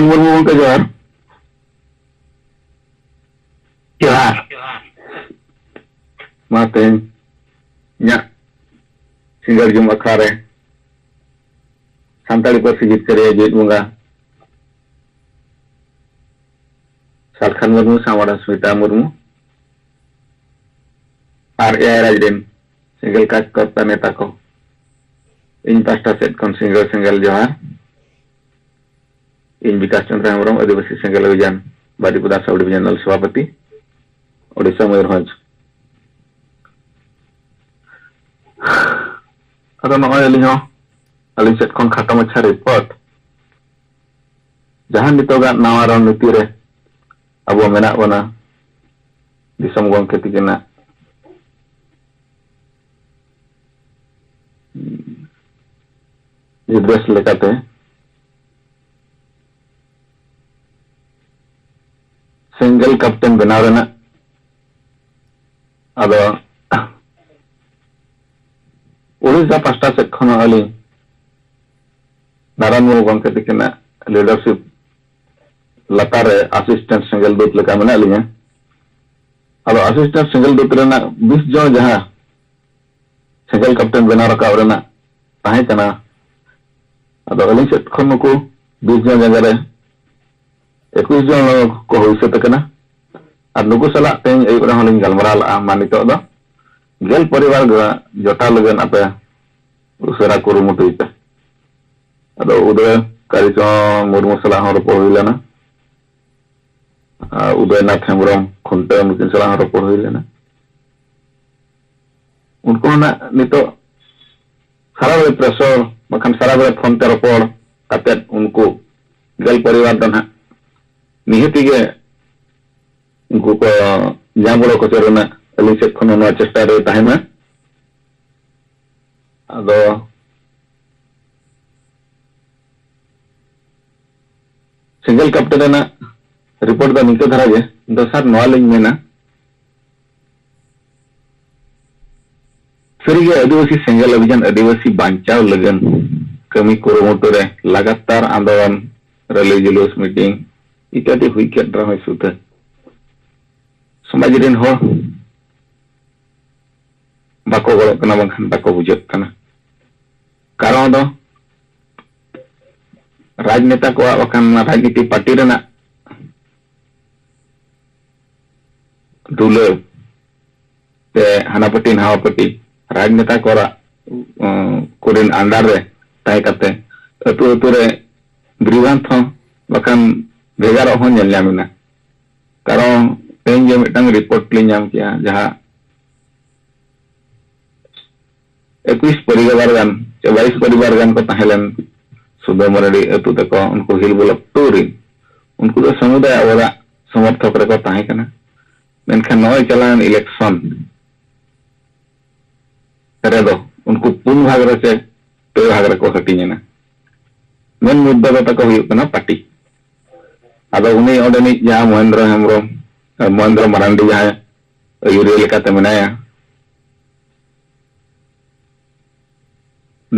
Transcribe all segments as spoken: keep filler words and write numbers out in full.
ᱢᱩᱨᱢᱩ ᱜᱚᱢᱠᱮ, ᱡᱚᱦᱟᱨ᱾ ᱡᱚᱦᱟᱨ᱾ ᱢᱟ, ᱛᱮᱦᱮᱧ ᱤᱧᱟᱹᱜ ᱥᱤᱸᱜᱟᱹᱲ ᱡᱚᱢ ᱟᱠᱷᱲᱟ ᱨᱮ ᱥᱟᱱᱛᱟᱲᱤ ᱯᱟᱹᱨᱥᱤ ᱡᱤᱛᱠᱟᱹᱨᱤᱭᱟᱹ ᱡᱮᱜᱮᱛ ᱵᱚᱸᱜᱟ ᱥᱟᱞᱠᱷᱟᱱ ᱢᱩᱨᱢᱩ, ᱥᱟᱶᱟᱲ ᱥᱢᱤᱛᱟ ᱢᱩᱨᱢᱩ ᱟᱨ ᱮ ᱟᱭ ᱨᱟᱡᱽ ᱨᱮᱱ ᱥᱮᱸᱜᱮᱞ ᱠᱟᱡᱽᱠᱚᱨᱛᱟ ᱱᱮᱛᱟ ᱠᱚ, ᱤᱧ ᱯᱟᱦᱴᱟ ᱥᱮᱫ ᱠᱷᱚᱱ ᱥᱤᱸᱜᱟᱹᱲ ᱥᱮᱸᱜᱮᱞ ᱡᱚᱦᱟᱨ᱾ ᱤᱧ ᱵᱤᱠᱟᱥ ᱪᱚᱸᱫᱽᱨᱚ ᱦᱮᱢᱵᱨᱚᱢ, ᱟᱹᱫᱤᱵᱟᱹᱥᱤ ᱥᱮᱸᱜᱮᱞ ᱚᱵᱷᱤᱡᱟᱱ ᱵᱟᱨᱤᱯᱚᱫᱟ ᱥᱟᱵ ᱰᱤᱵᱷᱤᱡᱚᱱᱟᱞ ᱥᱚᱵᱷᱟᱯᱚᱛᱤ, ᱳᱰᱤᱥᱟ, ᱢᱚᱭᱩᱨᱵᱷᱚᱸᱡᱽ᱾ ᱟᱫᱚ ᱱᱚᱜᱼᱚᱭ ᱟᱹᱞᱤᱧ ᱦᱚᱸ ᱟᱹᱞᱤᱧ ᱥᱮᱫ ᱠᱷᱚᱱ ᱠᱷᱟᱴᱚ ᱢᱟᱪᱷᱟ ᱨᱤᱯᱳᱨᱴ, ᱡᱟᱦᱟᱸ ᱱᱤᱛᱚᱜᱟᱜ ᱱᱟᱣᱟ ᱨᱚᱱᱱᱤᱛᱤ ᱨᱮ ᱟᱵᱚ ᱢᱮᱱᱟᱜ ᱵᱚᱱᱟ, ᱫᱤᱥᱚᱢ ᱜᱚᱢᱠᱮ ᱛᱤᱠᱤᱱᱟᱜ ᱱᱤᱨᱫᱮᱥ ᱞᱮᱠᱟᱛᱮ ᱥᱮᱸᱜᱮᱞ ᱠᱮᱯᱴᱮᱱ ᱵᱮᱱᱟᱣ ᱨᱮᱱᱟᱜ, ᱟᱫᱚ ᱳᱰᱤᱥᱟ ᱯᱟᱦᱴᱟ ᱥᱮᱫ ᱠᱷᱚᱱ ᱦᱚᱸ ᱟᱹᱞᱤᱧ ᱱᱟᱨᱟᱭᱚᱱ ᱢᱩᱨᱢᱩ ᱜᱚᱢᱠᱮ ᱛᱤᱠᱤᱱᱟᱜ ᱞᱤᱰᱟᱨᱥᱤᱯ ᱞᱟᱛᱟᱨ ᱨᱮ ᱟᱥᱤᱥᱴᱮᱱᱴ ᱥᱮᱸᱜᱮᱞ ᱫᱩᱛ ᱞᱮᱠᱟ ᱢᱮᱱᱟᱜ ᱞᱤᱧᱟ᱾ ᱟᱫᱚ ᱟᱥᱤᱥᱴᱮᱱᱴ ᱥᱮᱸᱜᱮᱞ ᱫᱩᱛ ᱨᱮᱱᱟᱜ ᱵᱤᱥ ᱡᱚᱱ ᱡᱟᱦᱟᱸ ᱥᱮᱸᱜᱮᱞ ᱠᱮᱯᱴᱮᱱ ᱵᱮᱱᱟᱣ ᱨᱟᱠᱟᱵ ᱨᱮᱱᱟᱜ ᱛᱟᱦᱮᱸ ᱠᱟᱱᱟ, ᱟᱫᱚ ᱟᱹᱞᱤᱧ ᱥᱮᱫ ᱠᱷᱚᱱ ᱱᱩᱠᱩ ᱵᱤᱥ ᱡᱚᱱ ᱡᱟᱭᱜᱟ ᱨᱮ ᱮᱠᱩᱥ ᱡᱚᱱ ᱠᱚ ᱦᱩᱭ ᱥᱟᱹᱛ ᱟᱠᱟᱱᱟ᱾ ᱟᱨ ᱱᱩᱠᱩ ᱥᱟᱞᱟᱜ ᱛᱮᱦᱮᱧ ᱟᱹᱭᱩᱵ ᱨᱮᱦᱚᱸ ᱞᱤᱧ ᱜᱟᱞᱢᱟᱨᱟᱣ ᱞᱟᱜᱼᱟ᱾ ᱢᱟ ᱱᱤᱛᱚᱜ ᱫᱚ ᱜᱮᱞ ᱯᱚᱨᱤᱵᱟᱨ ᱜᱮ ᱡᱚᱴᱟᱣ ᱞᱟᱹᱜᱤᱫ ᱟᱯᱮ ᱩᱥᱟᱹᱨᱟ ᱠᱩᱨᱩᱢᱩᱴᱩᱭ ᱯᱮ᱾ ᱟᱫᱚ ᱩᱫᱚᱭ ᱠᱟᱨᱤᱪᱚᱨᱚᱱ ᱢᱩᱨᱢᱩ ᱥᱟᱞᱟᱜ ᱦᱚᱸ ᱨᱚᱯᱚᱲ ᱦᱩᱭ ᱞᱮᱱᱟ, ᱟᱨ ᱩᱫᱚᱭᱱᱟᱛᱷ ᱦᱮᱢᱵᱨᱚᱢ ᱠᱷᱩᱱᱴᱟᱹᱣ, ᱱᱩᱠᱤᱱ ᱥᱟᱞᱟᱜ ᱦᱚᱸ ᱨᱚᱯᱚᱲ ᱦᱩᱭ ᱞᱮᱱᱟ᱾ ᱩᱱᱠᱩ ᱦᱚᱸ ᱱᱟᱜ ᱱᱤᱛᱚᱜ ᱥᱟᱨᱟ ᱜᱷᱟᱹᱲᱤ ᱯᱨᱮᱥᱚᱨ, ᱵᱟᱠᱷᱟᱱ ᱥᱟᱨᱟ ᱜᱷᱟᱹᱲᱤ ᱯᱷᱳᱱ ᱛᱮ ᱨᱚᱯᱚᱲ ᱠᱟᱛᱮᱫ ᱩᱱᱠᱩ ᱜᱮᱞ ᱯᱚᱨᱤᱵᱟᱨ ᱫᱚ ᱱᱟᱜ ᱱᱤᱦᱟᱹᱛᱤ ᱜᱮ ᱩᱱᱠᱩ ᱠᱚ ᱧᱟᱢ ᱜᱚᱲᱚ ᱦᱚᱪᱚ ᱨᱮᱱᱟᱜ ᱟᱹᱞᱤᱧ ᱥᱮᱫ ᱠᱷᱚᱱ ᱦᱚᱸ ᱱᱚᱣᱟ ᱪᱮᱥᱴᱟ ᱨᱮ ᱛᱟᱦᱮᱱᱟ᱾ ᱟᱫᱚ ᱥᱮᱸᱜᱮᱞ ᱠᱮᱯᱴᱮᱱ ᱨᱮᱱᱟᱜ ᱨᱤᱯᱳᱨᱴ ᱫᱚ ᱱᱤᱝᱠᱟᱹ ᱫᱷᱟᱨᱟ ᱜᱮ᱾ ᱫᱚᱥᱟᱨ ᱱᱚᱣᱟ ᱞᱤᱧ ᱢᱮᱱᱟ, ᱥᱟᱹᱨᱤᱜᱮ ᱟᱹᱫᱤᱵᱟᱹᱥᱤ ᱥᱮᱸᱜᱮᱞ ᱚᱵᱷᱤᱡᱟᱱ, ᱟᱹᱫᱤᱵᱟᱹᱥᱤ ᱵᱟᱧᱪᱟᱣ ᱞᱟᱹᱜᱤᱫ ᱠᱟᱹᱢᱤ ᱠᱩᱨᱩᱢᱩᱴᱩ ᱨᱮ ᱞᱟᱜᱟᱛᱟᱨ ᱟᱱᱫᱳᱞᱚᱱ ᱨᱮᱞᱤ ᱡᱩᱞᱩᱥ ᱢᱤᱴᱤᱝ ᱤᱛᱟᱫᱤ ᱦᱩᱭ ᱠᱮᱫ ᱨᱮᱦᱚᱸᱭ ᱥᱩᱫᱷᱟᱹ ᱥᱚᱢᱟᱡᱽ ᱨᱮᱱ ᱦᱚᱲ ᱵᱟᱠᱚ ᱜᱚᱲᱚᱜ ᱠᱟᱱᱟ, ᱵᱟᱝᱠᱷᱟᱱ ᱵᱟᱠᱚ ᱵᱩᱡᱷᱟᱹᱜ ᱠᱟᱱᱟ᱾ ᱠᱟᱨᱚᱱ ᱫᱚ ᱨᱟᱡᱽᱱᱮᱛᱟ ᱠᱚᱣᱟᱜ ᱵᱟᱠᱷᱟᱱ ᱨᱟᱡᱽᱱᱤᱛᱤ ᱯᱟᱨᱴᱤ ᱨᱮᱱᱟᱜ ᱫᱩᱞᱟᱹᱲ ᱛᱮ ᱦᱟᱱᱟ ᱯᱟᱹᱴᱤ ᱱᱟᱣᱟ ᱯᱟᱹᱴᱤ ᱨᱟᱡᱽᱱᱮᱛᱟ ᱠᱚᱨᱟᱜ, ᱩᱸ, ᱠᱚᱨᱮᱱ under ᱨᱮ ᱛᱟᱦᱮᱸ ᱠᱟᱛᱮ ᱟᱹᱛᱩ ᱟᱹᱛᱩ ᱨᱮ ᱜᱨᱤᱵᱷᱟᱱᱥ ᱦᱚᱸ ᱵᱟᱠᱷᱟᱱ ᱵᱷᱮᱜᱟᱨᱚᱜ ᱦᱚᱸ ᱧᱮᱞ ᱧᱟᱢ ᱮᱱᱟ᱾ ᱠᱟᱨᱚᱱ ᱛᱮᱦᱮᱧ ᱜᱮ ᱢᱤᱫᱴᱟᱝ ᱨᱤᱯᱳᱨᱴ ᱞᱤᱧ ᱧᱟᱢ ᱠᱮᱜᱼᱟ, ᱡᱟᱦᱟᱸ ᱮᱠᱩᱥ ᱯᱚᱨᱤᱵᱟᱨ ᱜᱟᱱ ᱥᱮ ᱵᱟᱭᱤᱥ ᱯᱚᱨᱤᱵᱟᱨ ᱜᱟᱱ ᱠᱚ ᱛᱟᱦᱮᱸ ᱞᱮᱱ ᱥᱩᱫᱟᱹ ᱢᱟᱨᱟᱰᱤ ᱟᱹᱛᱩ ᱛᱟᱠᱚ, ᱩᱱᱠᱩ ᱦᱤᱞ ᱵᱞᱚᱠ ᱴᱩ ᱨᱤᱱ, ᱩᱱᱠᱩ ᱫᱚ ᱥᱚᱢᱩᱫᱟᱭ ᱟᱵᱚᱣᱟᱜ ᱥᱚᱢᱚᱨᱛᱷᱚᱠ ᱨᱮᱠᱚ ᱛᱟᱦᱮᱸ ᱠᱟᱱᱟ᱾ ᱢᱮᱱᱠᱷᱟᱱ ᱱᱚᱜᱼᱚᱭ ᱪᱟᱞᱟᱣᱮᱱ ᱤᱞᱮᱠᱥᱚᱱ ᱨᱮᱫᱚ ᱩᱱᱠᱩ ᱯᱩᱱ ᱵᱷᱟᱜᱽ ᱨᱮ ᱥᱮ ᱯᱮ ᱵᱷᱟᱜᱽ ᱨᱮᱠᱚ ᱦᱟᱹᱴᱤᱧ ᱮᱱᱟ᱾ ᱢᱮᱱ ᱢᱩᱫᱽᱫᱟ ᱫᱚ ᱛᱟᱠᱚ ᱦᱩᱭᱩᱜ ᱠᱟᱱᱟ ᱯᱟᱹᱴᱤ᱾ ᱟᱫᱚ ᱩᱱᱤ ᱚᱸᱰᱮᱱᱤᱡ ᱡᱟᱦᱟᱸ ᱢᱚᱦᱮᱱᱫᱨᱚ ᱦᱮᱢᱵᱨᱚᱢ, ᱢᱚᱦᱮᱱᱫᱨᱚ ᱢᱟᱨᱟᱱᱰᱤ ᱡᱟᱦᱟᱸᱭ ᱟᱹᱭᱩᱨᱤᱭᱟᱹ ᱞᱮᱠᱟᱛᱮ ᱢᱮᱱᱟᱭᱟ,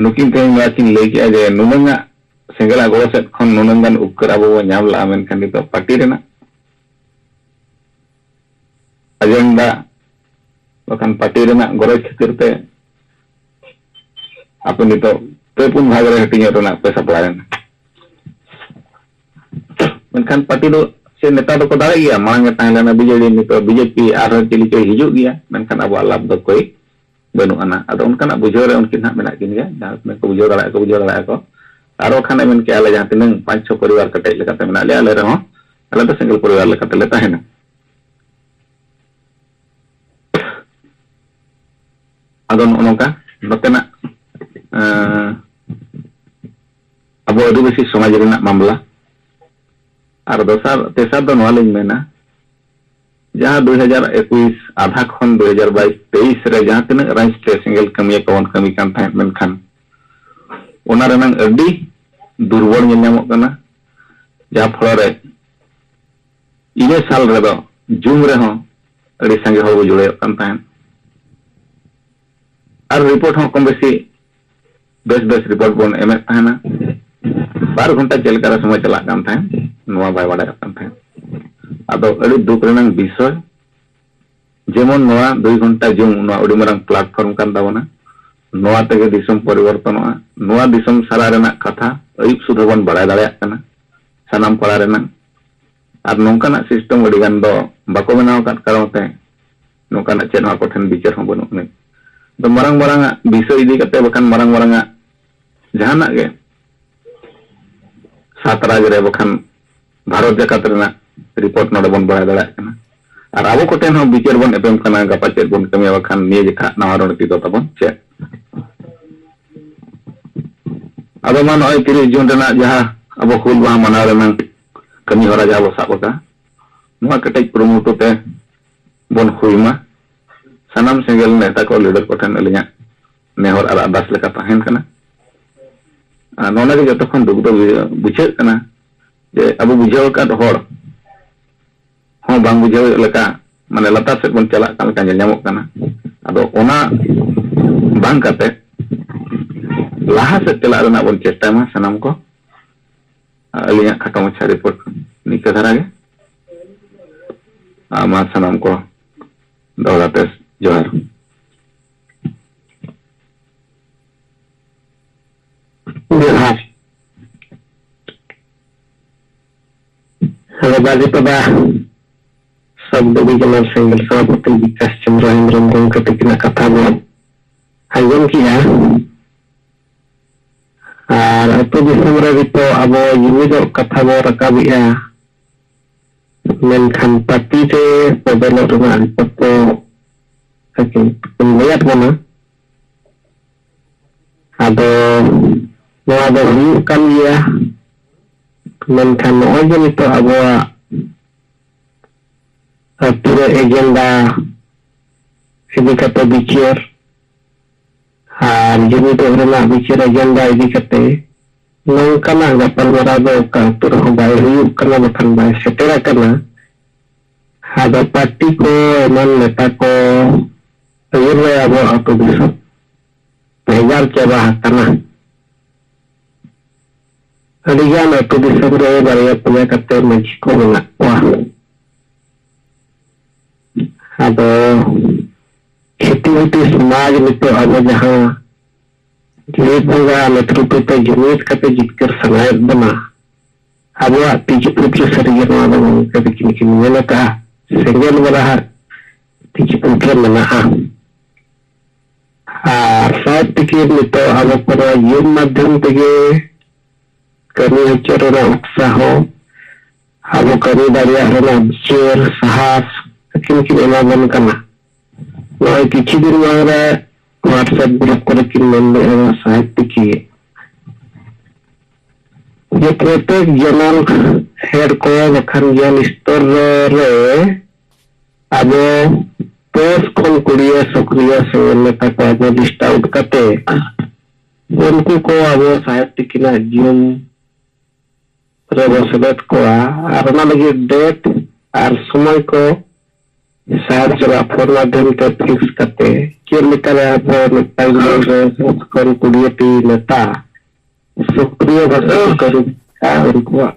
ᱱᱩᱠᱤᱱ ᱛᱮᱦᱮᱧ ᱱᱚᱣᱟ ᱠᱤᱱ ᱞᱟᱹᱭ ᱠᱮᱜᱼᱟ ᱡᱮ ᱱᱩᱱᱟᱹᱝᱟᱜ ᱥᱮᱸᱜᱮᱞᱟᱜ ᱜᱚᱲᱚ ᱥᱮᱫ ᱠᱷᱚᱱ ᱱᱩᱱᱟᱹᱝ ᱜᱟᱱ ᱩᱯᱠᱟᱹᱨ ᱟᱵᱚ ᱵᱚ ᱧᱟᱢ ᱞᱟᱜᱼᱟ, ᱢᱮᱱᱠᱷᱟᱱ ᱱᱤᱛᱚᱜ ᱯᱟᱨᱴᱤ ᱨᱮᱱᱟᱜ ᱮᱡᱮᱱᱰᱟ ᱵᱟᱠᱷᱟᱱ ᱯᱟᱨᱴᱤ ᱨᱮᱱᱟᱜ ᱜᱚᱨᱚᱡᱽ ᱠᱷᱟᱹᱛᱤᱨ ᱛᱮ ᱟᱯᱮ ᱱᱤᱛᱚᱜ ᱯᱮ ᱯᱩᱱ ᱵᱷᱟᱜᱽ ᱨᱮ ᱦᱟᱹᱴᱤᱧᱚᱜ ᱨᱮᱱᱟᱜ ᱯᱮ ᱥᱟᱯᱲᱟᱣ ᱮᱱᱟ᱾ ᱢᱮᱱᱠᱷᱟᱱ ᱯᱟᱨᱴᱤ ᱫᱚ ᱥᱮ ᱱᱮᱛᱟ ᱫᱚᱠᱚ ᱫᱟᱲᱮ ᱜᱮᱭᱟ, ᱢᱟᱲᱟᱝ ᱮ ᱛᱟᱦᱮᱸ ᱞᱮᱱᱟ ᱵᱤᱡᱮᱰᱤ, ᱱᱤᱛᱚᱜ ᱵᱤᱡᱮᱯᱤ, ᱟᱨᱦᱚᱸ ᱪᱤᱞᱤ ᱪᱚᱭ ᱦᱤᱡᱩᱜ ᱜᱮᱭᱟ, ᱢᱮᱱᱠᱷᱟᱱ ᱟᱵᱚᱣᱟᱜ ᱞᱟᱵᱷ ᱫᱚ ᱠᱚᱭ ᱵᱟᱹᱱᱩᱜ ᱟᱱᱟ᱾ ᱟᱫᱚ ᱚᱱᱠᱟᱱᱟᱜ ᱵᱩᱡᱷᱟᱹᱣ ᱨᱮ ᱩᱱᱠᱤᱱ ᱦᱟᱸᱜ ᱢᱮᱱᱟᱜ ᱠᱤᱱ ᱜᱮᱭᱟ, ᱡᱟᱦᱟᱸ ᱛᱤᱱᱟᱹᱜ ᱠᱚ ᱵᱩᱡᱷᱟᱹᱣ ᱫᱟᱲᱮᱭᱟᱜᱼᱟ ᱠᱚ ᱵᱩᱡᱷᱟᱹᱣ ᱫᱟᱲᱮᱭᱟᱜᱼᱟ ᱠᱚ᱾ ᱟᱨ ᱵᱟᱠᱷᱟᱱ ᱮ ᱢᱮᱱ ᱠᱮᱜᱼᱟ, "ᱟᱞᱮ ᱡᱟᱦᱟᱸ ᱛᱤᱱᱟᱹᱜ ᱯᱟᱸᱪ ᱪᱷᱚ ᱯᱚᱨᱤᱵᱟᱨ ᱠᱮᱴᱮᱡ ᱞᱮᱠᱟᱛᱮ ᱢᱮᱱᱟᱜ ᱞᱮᱭᱟ, ᱟᱞᱮ ᱨᱮᱦᱚᱸ ᱟᱞᱮ ᱫᱚ ᱥᱤᱝᱜᱮᱞ ᱯᱚᱨᱤᱵᱟᱨ ᱞᱮᱠᱟᱛᱮ ᱞᱮ ᱛᱟᱦᱮᱱᱟ᱾" ᱟᱫᱚ ᱱᱚᱜᱼᱚ ᱱᱚᱝᱠᱟ ᱱᱚᱛᱮᱱᱟᱜ, ᱮᱸ, ᱟᱵᱚ ᱟᱹᱫᱤᱵᱟᱹᱥᱤ ᱥᱚᱢᱟᱡᱽ ᱨᱮᱱᱟᱜ ᱢᱟᱢᱞᱟ᱾ ᱟᱨ ᱫᱚᱥᱟᱨ, ᱛᱮᱥᱟᱨ ᱫᱚ ᱱᱚᱣᱟ ᱞᱤᱧ ᱢᱮᱱᱟ, ᱡᱟᱦᱟᱸ ᱫᱩᱭ ᱦᱟᱡᱟᱨ ᱮᱠᱩᱥ ᱟᱫᱷᱟ ᱠᱷᱚᱱ ᱫᱩᱭ ᱦᱟᱡᱟᱨ ᱵᱟᱭᱤᱥ ᱛᱮᱭᱤᱥ ᱨᱮ ᱡᱟᱦᱟᱸ ᱛᱤᱱᱟᱹᱜ ᱨᱟᱡᱽ ᱛᱮ ᱥᱮᱸᱜᱮᱞ ᱠᱟᱹᱢᱤᱭᱟᱹ ᱠᱚᱵᱚᱱ ᱠᱟᱹᱢᱤ ᱠᱟᱱ ᱛᱟᱦᱮᱸᱫ, ᱢᱮᱱᱠᱷᱟᱱ ᱚᱱᱟ ᱨᱮᱱᱟᱝ ᱟᱹᱰᱤ ᱫᱩᱨᱵᱚᱞ ᱧᱮᱞ ᱧᱟᱢᱚᱜ ᱠᱟᱱᱟ, ᱡᱟᱦᱟᱸ ᱯᱷᱚᱲᱚ ᱨᱮ ᱤᱱᱟᱹ ᱥᱟᱞ ᱨᱮᱫᱚ ᱡᱩᱱ ᱨᱮᱦᱚᱸ ᱟᱹᱰᱤ ᱥᱟᱸᱜᱮ ᱦᱚᱲ ᱵᱚ ᱡᱩᱲᱟᱹᱭᱚᱜ ᱠᱟᱱ ᱛᱟᱦᱮᱸᱫ᱾ ᱟᱨ ᱨᱤᱯᱳᱨᱴ ᱦᱚᱸ ᱠᱚᱢ ᱵᱮᱥᱤ ᱵᱮᱥ ᱵᱮᱥ ᱨᱤᱯᱳᱨᱴ ᱵᱚᱱ ᱮᱢᱮᱫ ᱛᱟᱦᱮᱱᱟ᱾ ᱵᱟᱨ ᱜᱷᱚᱱᱴᱟ ᱪᱮᱫ ᱞᱮᱠᱟᱨᱮ ᱥᱚᱢᱚᱭ ᱪᱟᱞᱟᱜ ᱠᱟᱱ ᱛᱟᱦᱮᱸᱫ, ᱱᱚᱣᱟ ᱵᱟᱭ ᱵᱟᱲᱟᱭᱚᱜ ᱠᱟᱱ ᱛᱟᱦᱮᱸᱫ᱾ ᱟᱫᱚ ᱟᱹᱰᱤ ᱫᱩᱠ ᱨᱮᱱᱟᱝ ᱵᱤᱥᱚᱭ, ᱡᱮᱢᱚᱱ ᱱᱚᱣᱟ ᱫᱩᱭ ᱜᱷᱚᱱᱴᱟ ᱡᱩᱢ, ᱱᱚᱣᱟ ᱟᱹᱰᱤ ᱢᱟᱨᱟᱝ platform ᱠᱟᱱ ᱛᱟᱵᱚᱱᱟ, ᱱᱚᱣᱟ ᱛᱮᱜᱮ ᱫᱤᱥᱚᱢ ᱯᱚᱨᱤᱵᱚᱨᱛᱚᱱᱚᱜᱼᱟ᱾ ᱱᱚᱣᱟ ᱫᱤᱥᱚᱢ ᱥᱟᱨᱟ ᱨᱮᱱᱟᱜ ᱠᱟᱛᱷᱟ ᱟᱹᱭᱩᱵ ᱥᱩᱫᱷᱟᱹ ᱵᱚᱱ ᱵᱟᱲᱟᱭ ᱫᱟᱲᱮᱭᱟᱜ ᱠᱟᱱᱟ, ᱥᱟᱱᱟᱢ ᱯᱟᱲᱟ ᱨᱮᱱᱟᱜ᱾ ᱟᱨ ᱱᱚᱝᱠᱟᱱᱟᱜ system ᱟᱹᱰᱤ ᱜᱟᱱ ᱫᱚ ᱵᱟᱠᱚ ᱵᱮᱱᱟᱣ ᱟᱠᱟᱫ ᱠᱟᱨᱚᱱ ᱛᱮ ᱱᱚᱝᱠᱟᱱᱟᱜ ᱪᱮᱫ ᱦᱚᱸ ᱟᱠᱚ ᱴᱷᱮᱱ ᱵᱤᱪᱟᱹᱨ ᱦᱚᱸ ᱵᱟᱹᱱᱩᱜ ᱟᱹᱱᱤᱡ᱾ ᱟᱫᱚ ᱢᱟᱨᱟᱝ ᱢᱟᱨᱟᱝ ᱟᱜ ᱵᱤᱥᱚᱭ ᱤᱫᱤ ᱠᱟᱛᱮ, ᱵᱟᱠᱷᱟᱱ ᱢᱟᱨᱟᱝ ᱢᱟᱨᱟᱝ ᱟᱜ ᱡᱟᱦᱟᱱᱟᱜ ᱜᱮ ᱥᱟᱛ ᱨᱟᱡᱽ ᱨᱮ, ᱵᱟᱠᱷᱟᱱ ᱵᱷᱟᱨᱚᱛ ᱡᱟᱠᱟᱛ ᱨᱮᱱᱟᱜ report ᱱᱚᱰᱮ ᱵᱚᱱ ᱵᱟᱲᱟᱭ ᱫᱟᱲᱮᱭᱟᱜ ᱠᱟᱱᱟ᱾ ᱟᱨ ᱟᱵᱚ ᱠᱚᱴᱷᱮᱱ ᱦᱚᱸ ᱵᱤᱪᱟᱹᱨ ᱵᱚᱱ ᱮᱯᱮᱢ ᱠᱟᱱᱟ, ᱜᱟᱯᱟ ᱪᱮᱫ ᱵᱚᱱ ᱠᱟᱹᱢᱤᱭᱟ, ᱵᱟᱠᱷᱟᱱ ᱱᱤᱭᱟᱹ ᱡᱮᱠᱷᱟ ᱱᱟᱣᱟ ᱨᱚᱬᱱᱤᱛᱤ ᱫᱚ ᱛᱟᱵᱚᱱ ᱪᱮᱫ᱾ ᱟᱫᱚ ᱢᱟ ᱱᱚᱜᱼᱚᱭ ᱛᱤᱨᱤᱥ ᱡᱩᱱ ᱨᱮᱱᱟᱜ ᱡᱟᱦᱟᱸ ᱟᱵᱚ ᱦᱩᱞ ᱢᱟᱦᱟ ᱢᱟᱱᱟᱣ ᱨᱮᱱᱟᱜ ᱠᱟᱹᱢᱤ ᱦᱚᱨᱟ ᱡᱟᱦᱟᱸ ᱵᱚ ᱥᱟᱵ ᱟᱠᱟᱫ, ᱱᱚᱣᱟ ᱠᱮᱴᱮᱡ ᱠᱩᱨᱩᱢᱩᱴᱩ ᱛᱮ ᱵᱚᱱ ᱦᱩᱭ ᱢᱟ᱾ ᱥᱟᱱᱟᱢ ᱥᱮᱸᱜᱮᱞ ᱱᱮᱛᱟ ᱠᱚ, leader ᱠᱚᱴᱷᱮᱱ ᱟᱹᱞᱤᱧᱟᱜ ᱱᱮᱦᱚᱨ ᱟᱨ ᱟᱨᱫᱟᱥ ᱞᱮᱠᱟ ᱛᱟᱦᱮᱱ ᱠᱟᱱᱟ᱾ ᱟᱨ ᱱᱚᱰᱮ ᱜᱮ ᱡᱚᱛᱚ ᱠᱷᱚᱱ ᱫᱩᱠ ᱫᱚ ᱵᱩᱡᱷᱟᱹᱜ ᱠᱟᱱᱟ ᱡᱮ ᱟᱵᱚ ᱵᱩᱡᱷᱟᱹᱣ ᱟᱠᱟᱫ ᱦᱚᱲ ᱦᱚᱸ ᱵᱟᱝ ᱵᱩᱡᱷᱟᱹᱣ ᱞᱮᱠᱟ, ᱢᱟᱱᱮ ᱞᱟᱛᱟᱨ ᱥᱮᱫ ᱵᱚᱱ ᱪᱟᱞᱟᱜ ᱠᱟᱱ ᱞᱮᱠᱟ ᱧᱮᱞ ᱧᱟᱢᱚᱜ ᱠᱟᱱᱟ᱾ ᱟᱫᱚ ᱚᱱᱟ ᱵᱟᱝ ᱠᱟᱛᱮ ᱞᱟᱦᱟ ᱥᱮᱫ ᱪᱟᱞᱟᱜ ᱨᱮᱱᱟᱜ ᱵᱚᱱ ᱪᱮᱥᱴᱟᱭ ᱢᱟ ᱥᱟᱱᱟᱢ ᱠᱚ᱾ ᱟᱹᱞᱤᱧᱟᱜ ᱠᱷᱟᱴᱚ ᱢᱟᱪᱷᱟ report ᱱᱤᱝᱠᱟᱹ ᱫᱷᱟᱨᱟ ᱜᱮ᱾ ᱟᱨ ᱢᱟ ᱥᱟᱱᱟᱢ ᱠᱚ ᱫᱚᱦᱲᱟ ᱛᱮ ᱡᱚᱦᱟᱨ᱾ ᱡᱚᱦᱟᱨ᱾ ᱟᱫᱚ ᱵᱟᱡᱮ ᱯᱟᱫᱟ ᱥᱚᱵᱽ ᱰᱤᱵᱷᱤᱡᱚᱱᱟᱞ ᱥᱮᱸᱜᱮᱞ ᱥᱚᱵᱷᱟᱯᱚᱛᱤ ᱵᱤᱠᱟᱥ ᱪᱚᱸᱫᱽᱨᱚ ᱦᱮᱢᱵᱨᱚᱢ ᱜᱚᱢᱠᱮ ᱛᱟᱹᱠᱤᱱᱟᱜ ᱠᱟᱛᱷᱟ ᱵᱚᱱ ᱟᱸᱡᱚᱢ ᱠᱮᱜᱼᱟ᱾ ᱟᱨ ᱟᱹᱛᱩ ᱫᱤᱥᱚᱢ ᱨᱮ ᱱᱤᱛᱚᱜ ᱟᱵᱚ ᱡᱩᱢᱤᱫᱚᱜ ᱠᱟᱛᱷᱟ ᱵᱚ ᱨᱟᱠᱟᱵᱮᱜᱼᱟ, ᱢᱮᱱᱠᱷᱟᱱ ᱯᱟᱹᱴᱤ ᱨᱮ ᱵᱚᱫᱚᱞᱚᱜ ᱨᱮᱱᱟᱜ ᱨᱤᱯᱳᱨᱴ ᱠᱚ ᱟᱹᱠᱤᱱ ᱠᱤᱱ ᱞᱟᱹᱭᱟᱫ ᱵᱚᱱᱟ᱾ ᱟᱫᱚ ᱱᱚᱣᱟ ᱫᱚ ᱦᱩᱭᱩᱜ ᱠᱟᱱ ᱜᱮᱭᱟ, ᱢᱮᱱᱠᱷᱟᱱ ᱱᱚᱜᱼᱚᱭ ᱡᱮ ᱱᱤᱛᱚᱜ ᱟᱵᱚᱣᱟᱜ ᱟᱹᱛᱩ ᱨᱮ ᱮᱡᱮᱱᱰᱟ ᱤᱫᱤ ᱠᱟᱛᱮ ᱵᱤᱪᱟᱹᱨ ᱟᱨ ᱡᱩᱢᱤᱫᱚᱜ ᱨᱮᱱᱟᱜ ᱵᱤᱪᱟᱹᱨ ᱮᱡᱮᱱᱰᱟ ᱤᱫᱤ ᱠᱟᱛᱮ ᱱᱚᱝᱠᱟᱱᱟᱜ ᱜᱟᱯᱟᱞᱢᱟᱨᱟᱣ ᱫᱚ ᱚᱠᱟ ᱟᱹᱛᱩ ᱨᱮᱦᱚᱸ ᱵᱟᱭ ᱦᱩᱭᱩᱜ ᱠᱟᱱᱟ, ᱵᱟᱠᱷᱟᱱ ᱵᱟᱭ ᱥᱮᱴᱮᱨ ᱟᱠᱟᱱᱟ᱾ ᱟᱫᱚ ᱯᱟᱨᱴᱤ ᱠᱚ ᱮᱢᱟᱱ ᱱᱮᱛᱟ ᱠᱚ ᱟᱹᱭᱩᱨ ᱨᱮ ᱟᱵᱚᱣᱟᱜ ᱟᱹᱛᱩ ᱫᱤᱥᱚᱢ ᱵᱷᱮᱜᱟᱨ ᱪᱟᱵᱟ ᱟᱠᱟᱱᱟ᱾ ᱟᱹᱰᱤᱜᱟᱱ ᱟᱹᱛᱩ ᱫᱤᱥᱚᱢ ᱨᱮ ᱵᱟᱨᱭᱟ ᱯᱮᱭᱟ ᱠᱟᱛᱮ ᱢᱟᱹᱡᱷᱤ ᱠᱚ ᱢᱮᱱᱟᱜ ᱠᱚᱣᱟ᱾ ᱟᱫᱚ ᱠᱷᱮᱛᱤ ᱵᱟᱹᱛᱤ ᱥᱚᱢᱟᱡᱽ ᱱᱤᱛᱚᱜ ᱟᱵᱚ ᱡᱟᱦᱟᱸ ᱡᱩᱢᱤᱫ ᱵᱚᱸᱜᱟ ᱱᱮᱛᱨᱤᱛᱵ ᱛᱮ ᱡᱩᱢᱤᱫ ᱠᱟᱛᱮ ᱡᱤᱛᱠᱟᱹᱨ ᱥᱟᱱᱟᱭᱮᱫ ᱵᱚᱱᱟ, ᱟᱵᱚᱣᱟᱜ ᱛᱤᱡᱩ ᱯᱩᱛᱨᱚ ᱥᱟᱹᱨᱤᱜᱮ ᱱᱚᱣᱟ ᱫᱚ ᱜᱚᱢᱠᱮ ᱛᱟᱹᱠᱤᱱ ᱠᱤᱱ ᱢᱮᱱ ᱟᱠᱟᱫᱼᱟ, ᱥᱮᱸᱜᱮᱞ ᱵᱟᱞᱟ ᱦᱟᱸᱜ ᱛᱤᱡᱩ ᱯᱩᱛᱨᱚ ᱢᱮᱱᱟᱜᱼᱟ᱾ ᱟᱨ ᱥᱟᱶ ᱛᱮᱜᱮ ᱱᱤᱛᱚᱜ ᱟᱵᱚ ᱠᱚ ᱱᱚᱣᱟ ᱡᱩᱢ ᱢᱟᱫᱽᱫᱷᱚᱢ ᱛᱮᱜᱮ ᱠᱟᱹᱢᱤ ᱦᱚᱪᱚ ᱨᱮᱱᱟᱜ ᱩᱛᱥᱟᱦᱚ, ᱟᱵᱚ ᱠᱟᱹᱢᱤ ᱫᱟᱲᱮᱭᱟᱜ ᱨᱮᱱᱟᱜ ᱵᱤᱪᱟᱹᱨ ᱥᱟᱦᱟᱥ ᱟᱹᱠᱤᱱ ᱠᱤᱱ ᱮᱢᱟ ᱵᱚᱱ ᱠᱟᱱᱟ᱾ ᱱᱚᱜᱼᱚᱭ ᱠᱤᱪᱷᱩ ᱫᱤᱱ ᱢᱟᱲᱟᱝ ᱨᱮ WhatsApp group ᱠᱚᱨᱮ ᱠᱤᱱ ᱢᱮᱱ ᱞᱮᱫᱼᱟ ᱥᱟᱦᱮᱵ ᱛᱤᱠᱤ ᱡᱮ ᱯᱨᱚᱛᱮᱠ zonal head ᱠᱚ ᱵᱟᱠᱷᱟᱱ ᱡᱚᱱ ᱥᱛᱚᱨ ᱨᱮ ᱟᱵᱚ ᱫᱚᱥ ᱠᱷᱚᱱ ᱠᱩᱲᱤᱭᱟᱹ ᱥᱚᱠᱨᱤᱭᱚ ᱥᱮᱸᱜᱮᱞ ᱱᱮᱛᱟ ᱠᱚ ᱟᱵᱚ list out ᱠᱟᱛᱮ ᱩᱱᱠᱩ ᱠᱚ ᱟᱵᱚ ᱥᱟᱦᱮᱵ ᱛᱤᱠᱤᱱᱟᱜ ᱡᱩᱢ ᱨᱮᱵᱚ ᱥᱮᱞᱮᱫ ᱠᱚᱣᱟ᱾ ᱟᱨ ᱚᱱᱟ ᱞᱟᱹᱜᱤᱫ date ᱟᱨ ᱥᱚᱢᱚᱭ ᱠᱚ ᱥᱟᱦᱮᱵ ᱥᱟᱞᱟᱜ ᱯᱷᱳᱱ ᱢᱟᱫᱽᱫᱷᱚᱢ ᱛᱮ fix ᱠᱟᱛᱮ ᱪᱮᱫ ᱞᱮᱠᱟᱨᱮ ᱟᱵᱚ ᱢᱤᱫᱴᱟᱝ ᱫᱤᱱ ᱨᱮ ᱫᱚᱥ ᱠᱷᱚᱱ ᱠᱩᱲᱤᱭᱟᱹ ᱴᱤ ᱱᱮᱛᱟ ᱥᱚᱠᱨᱤᱭᱚ ᱵᱷᱟᱵᱛᱮ ᱠᱚ ᱠᱟᱹᱢᱤ ᱠᱟᱜᱼᱟ ᱩᱱᱠᱩᱣᱟᱜ᱾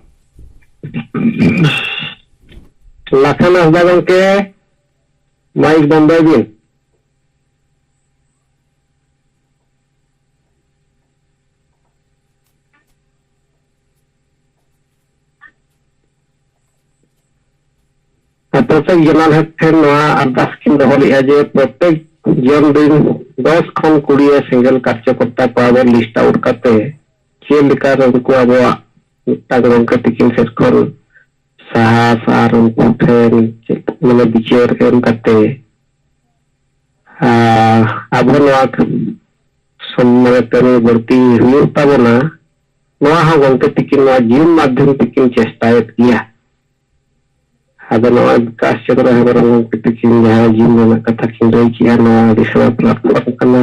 ᱞᱟᱠᱷᱟᱱ ᱦᱟᱸᱥᱫᱟ ᱜᱚᱢᱠᱮ, ᱢᱟᱭᱤᱠ ᱵᱚᱱᱫᱚᱭ ᱵᱤᱱ᱾ ᱟᱨ ᱯᱨᱚᱛᱮᱠ zonal head ᱴᱷᱮᱱ ᱱᱚᱣᱟ ᱟᱨᱫᱟᱥ ᱠᱤᱱ ᱫᱚᱦᱚ ᱞᱮᱫᱼᱟ ᱡᱮ ᱯᱨᱚᱛᱮᱠ ᱡᱚᱱ ᱨᱤᱱ ᱫᱚᱥ ᱠᱷᱚᱱ ᱠᱩᱲᱤ ᱥᱮᱸᱜᱮᱞ ᱠᱟᱨᱡᱚᱠᱚᱨᱛᱟ ᱠᱚ ᱟᱵᱚ list out ᱠᱟᱛᱮ ᱪᱮᱫ ᱞᱮᱠᱟ ᱨᱮ ᱩᱱᱠᱩ ᱟᱵᱚᱣᱟᱜ ᱢᱤᱫᱴᱟᱝ ᱜᱚᱢᱠᱮ ᱛᱤᱠᱤᱱ ᱥᱮᱫ ᱠᱷᱚᱱ ᱥᱟᱦᱟᱥ ᱟᱨ ᱩᱱᱠᱩ ᱴᱷᱮᱱ ᱪᱮᱫ ᱢᱟᱱᱮ ᱵᱤᱪᱟᱹᱨ ᱮᱢ ᱠᱟᱛᱮ ᱟᱨ ᱟᱵᱚ ᱱᱚᱣᱟ ᱥᱚᱢ-, ᱢᱟᱱᱮ ᱠᱟᱹᱢᱤ ᱵᱟᱹᱲᱛᱤ ᱦᱩᱭᱩᱜ ᱛᱟᱵᱚᱱᱟ, ᱱᱚᱣᱟ ᱦᱚᱸ ᱜᱚᱢᱠᱮ ᱛᱤᱠᱤᱱ ᱱᱚᱣᱟ ᱡᱤᱢ ᱢᱟᱫᱽᱫᱷᱚᱢ ᱛᱮᱠᱤᱱ ᱪᱮᱥᱴᱟᱭᱮᱫ ᱜᱮᱭᱟ᱾ ᱟᱫᱚ ᱱᱚᱜᱼᱚᱭ ᱵᱤᱠᱟᱥ ᱪᱚᱸᱫᱽᱨᱚ ᱦᱮᱢᱵᱨᱚᱢ ᱜᱚᱢᱠᱮ ᱛᱤᱠᱤᱱ ᱡᱟᱦᱟᱸ ᱡᱤᱢ ᱨᱮᱱᱟᱜ ᱠᱟᱛᱷᱟ ᱠᱤᱱ ᱞᱟᱹᱭ ᱠᱮᱜᱼᱟ, ᱱᱚᱣᱟ ᱟᱹᱰᱤ ᱥᱮᱬᱟ platform ᱠᱟᱱᱟ,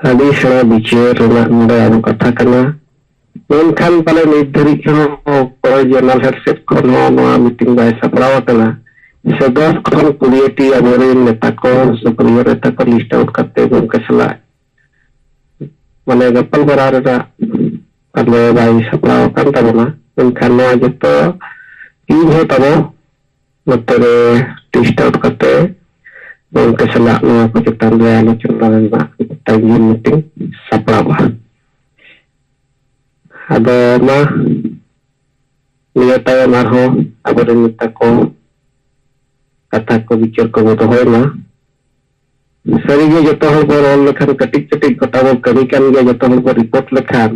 ᱟᱹᱰᱤ ᱥᱮᱬᱟ ᱵᱤᱪᱟᱹᱨ ᱨᱮᱱᱟᱜ ᱱᱚᱰᱮ ᱟᱵᱚ ᱠᱟᱛᱷᱟ ᱠᱟᱱᱟ᱾ ᱢᱮᱱᱠᱷᱟᱱ ᱯᱟᱞᱮ ᱱᱤᱛ ᱫᱷᱟᱹᱨᱤᱡ ᱦᱚᱸ ᱚᱠᱚᱭ zonal head ᱥᱮᱫ ᱠᱷᱚᱱ ᱦᱚᱸ ᱱᱚᱣᱟ meeting ᱵᱟᱭ ᱥᱟᱯᱲᱟᱣ ᱟᱠᱟᱱᱟ᱾ ᱥᱮ ᱫᱚᱥ ᱠᱷᱚᱱ ᱠᱩᱲᱤ ᱴᱤ ᱟᱵᱚᱨᱮᱱ ᱱᱮᱛᱟ ᱠᱚ, ᱥᱩᱯᱨᱤᱭᱚ ᱱᱮᱛᱟ ᱠᱚ list out ᱠᱟᱛᱮ ᱜᱚᱢᱠᱮ ᱥᱟᱞᱟᱜ ᱢᱟᱱᱮ ᱜᱟᱯᱟᱞ ᱢᱟᱨᱟᱣ ᱨᱮᱱᱟᱜ ᱟᱞᱮ ᱵᱟᱭ ᱥᱟᱯᱲᱟᱣ ᱟᱠᱟᱱ ᱛᱟᱵᱚᱱᱟ᱾ ᱢᱮᱱᱠᱷᱟᱱ ᱱᱚᱣᱟ ᱡᱚᱛᱚ ᱤᱧ ᱦᱚᱸ ᱛᱟᱵᱚ ᱱᱚᱛᱮ ᱨᱮ ᱞᱤᱥᱴ ᱟᱣᱩᱴ ᱠᱟᱛᱮ ᱜᱚᱢᱠᱮ ᱥᱟᱞᱟᱜ ᱱᱚᱣᱟ ᱠᱚ ᱪᱮᱛᱟᱱ ᱨᱮ ᱟᱞᱳᱪᱚᱱᱟ ᱨᱮᱱᱟᱜ ᱢᱤᱫᱴᱟᱝ ᱡᱩᱢ ᱢᱤᱴᱤᱝ ᱥᱟᱯᱲᱟᱣᱼᱟ᱾ ᱟᱫᱚ ᱢᱟ ᱱᱤᱭᱟᱹ ᱛᱟᱭᱚᱢ ᱟᱨᱦᱚᱸ ᱟᱵᱚᱨᱮᱱ ᱱᱮᱛᱟ ᱠᱚ ᱠᱟᱛᱷᱟ ᱠᱚ ᱵᱤᱪᱟᱹᱨ ᱠᱚᱵᱚ ᱫᱚᱦᱚᱭ ᱢᱟ᱾ ᱥᱟᱹᱨᱤᱜᱮ ᱡᱚᱛᱚ ᱦᱚᱲ ᱵᱚ ᱨᱚᱲ ᱞᱮᱠᱷᱟᱱ, ᱠᱟᱹᱴᱤᱡ ᱠᱟᱹᱴᱤᱡ ᱜᱚᱴᱟ ᱵᱚ ᱠᱟᱹᱢᱤ ᱠᱟᱱ ᱜᱮᱭᱟ, ᱡᱚᱛᱚ ᱦᱚᱲ ᱵᱚ ᱨᱤᱯᱳᱨᱴ ᱞᱮᱠᱷᱟᱱ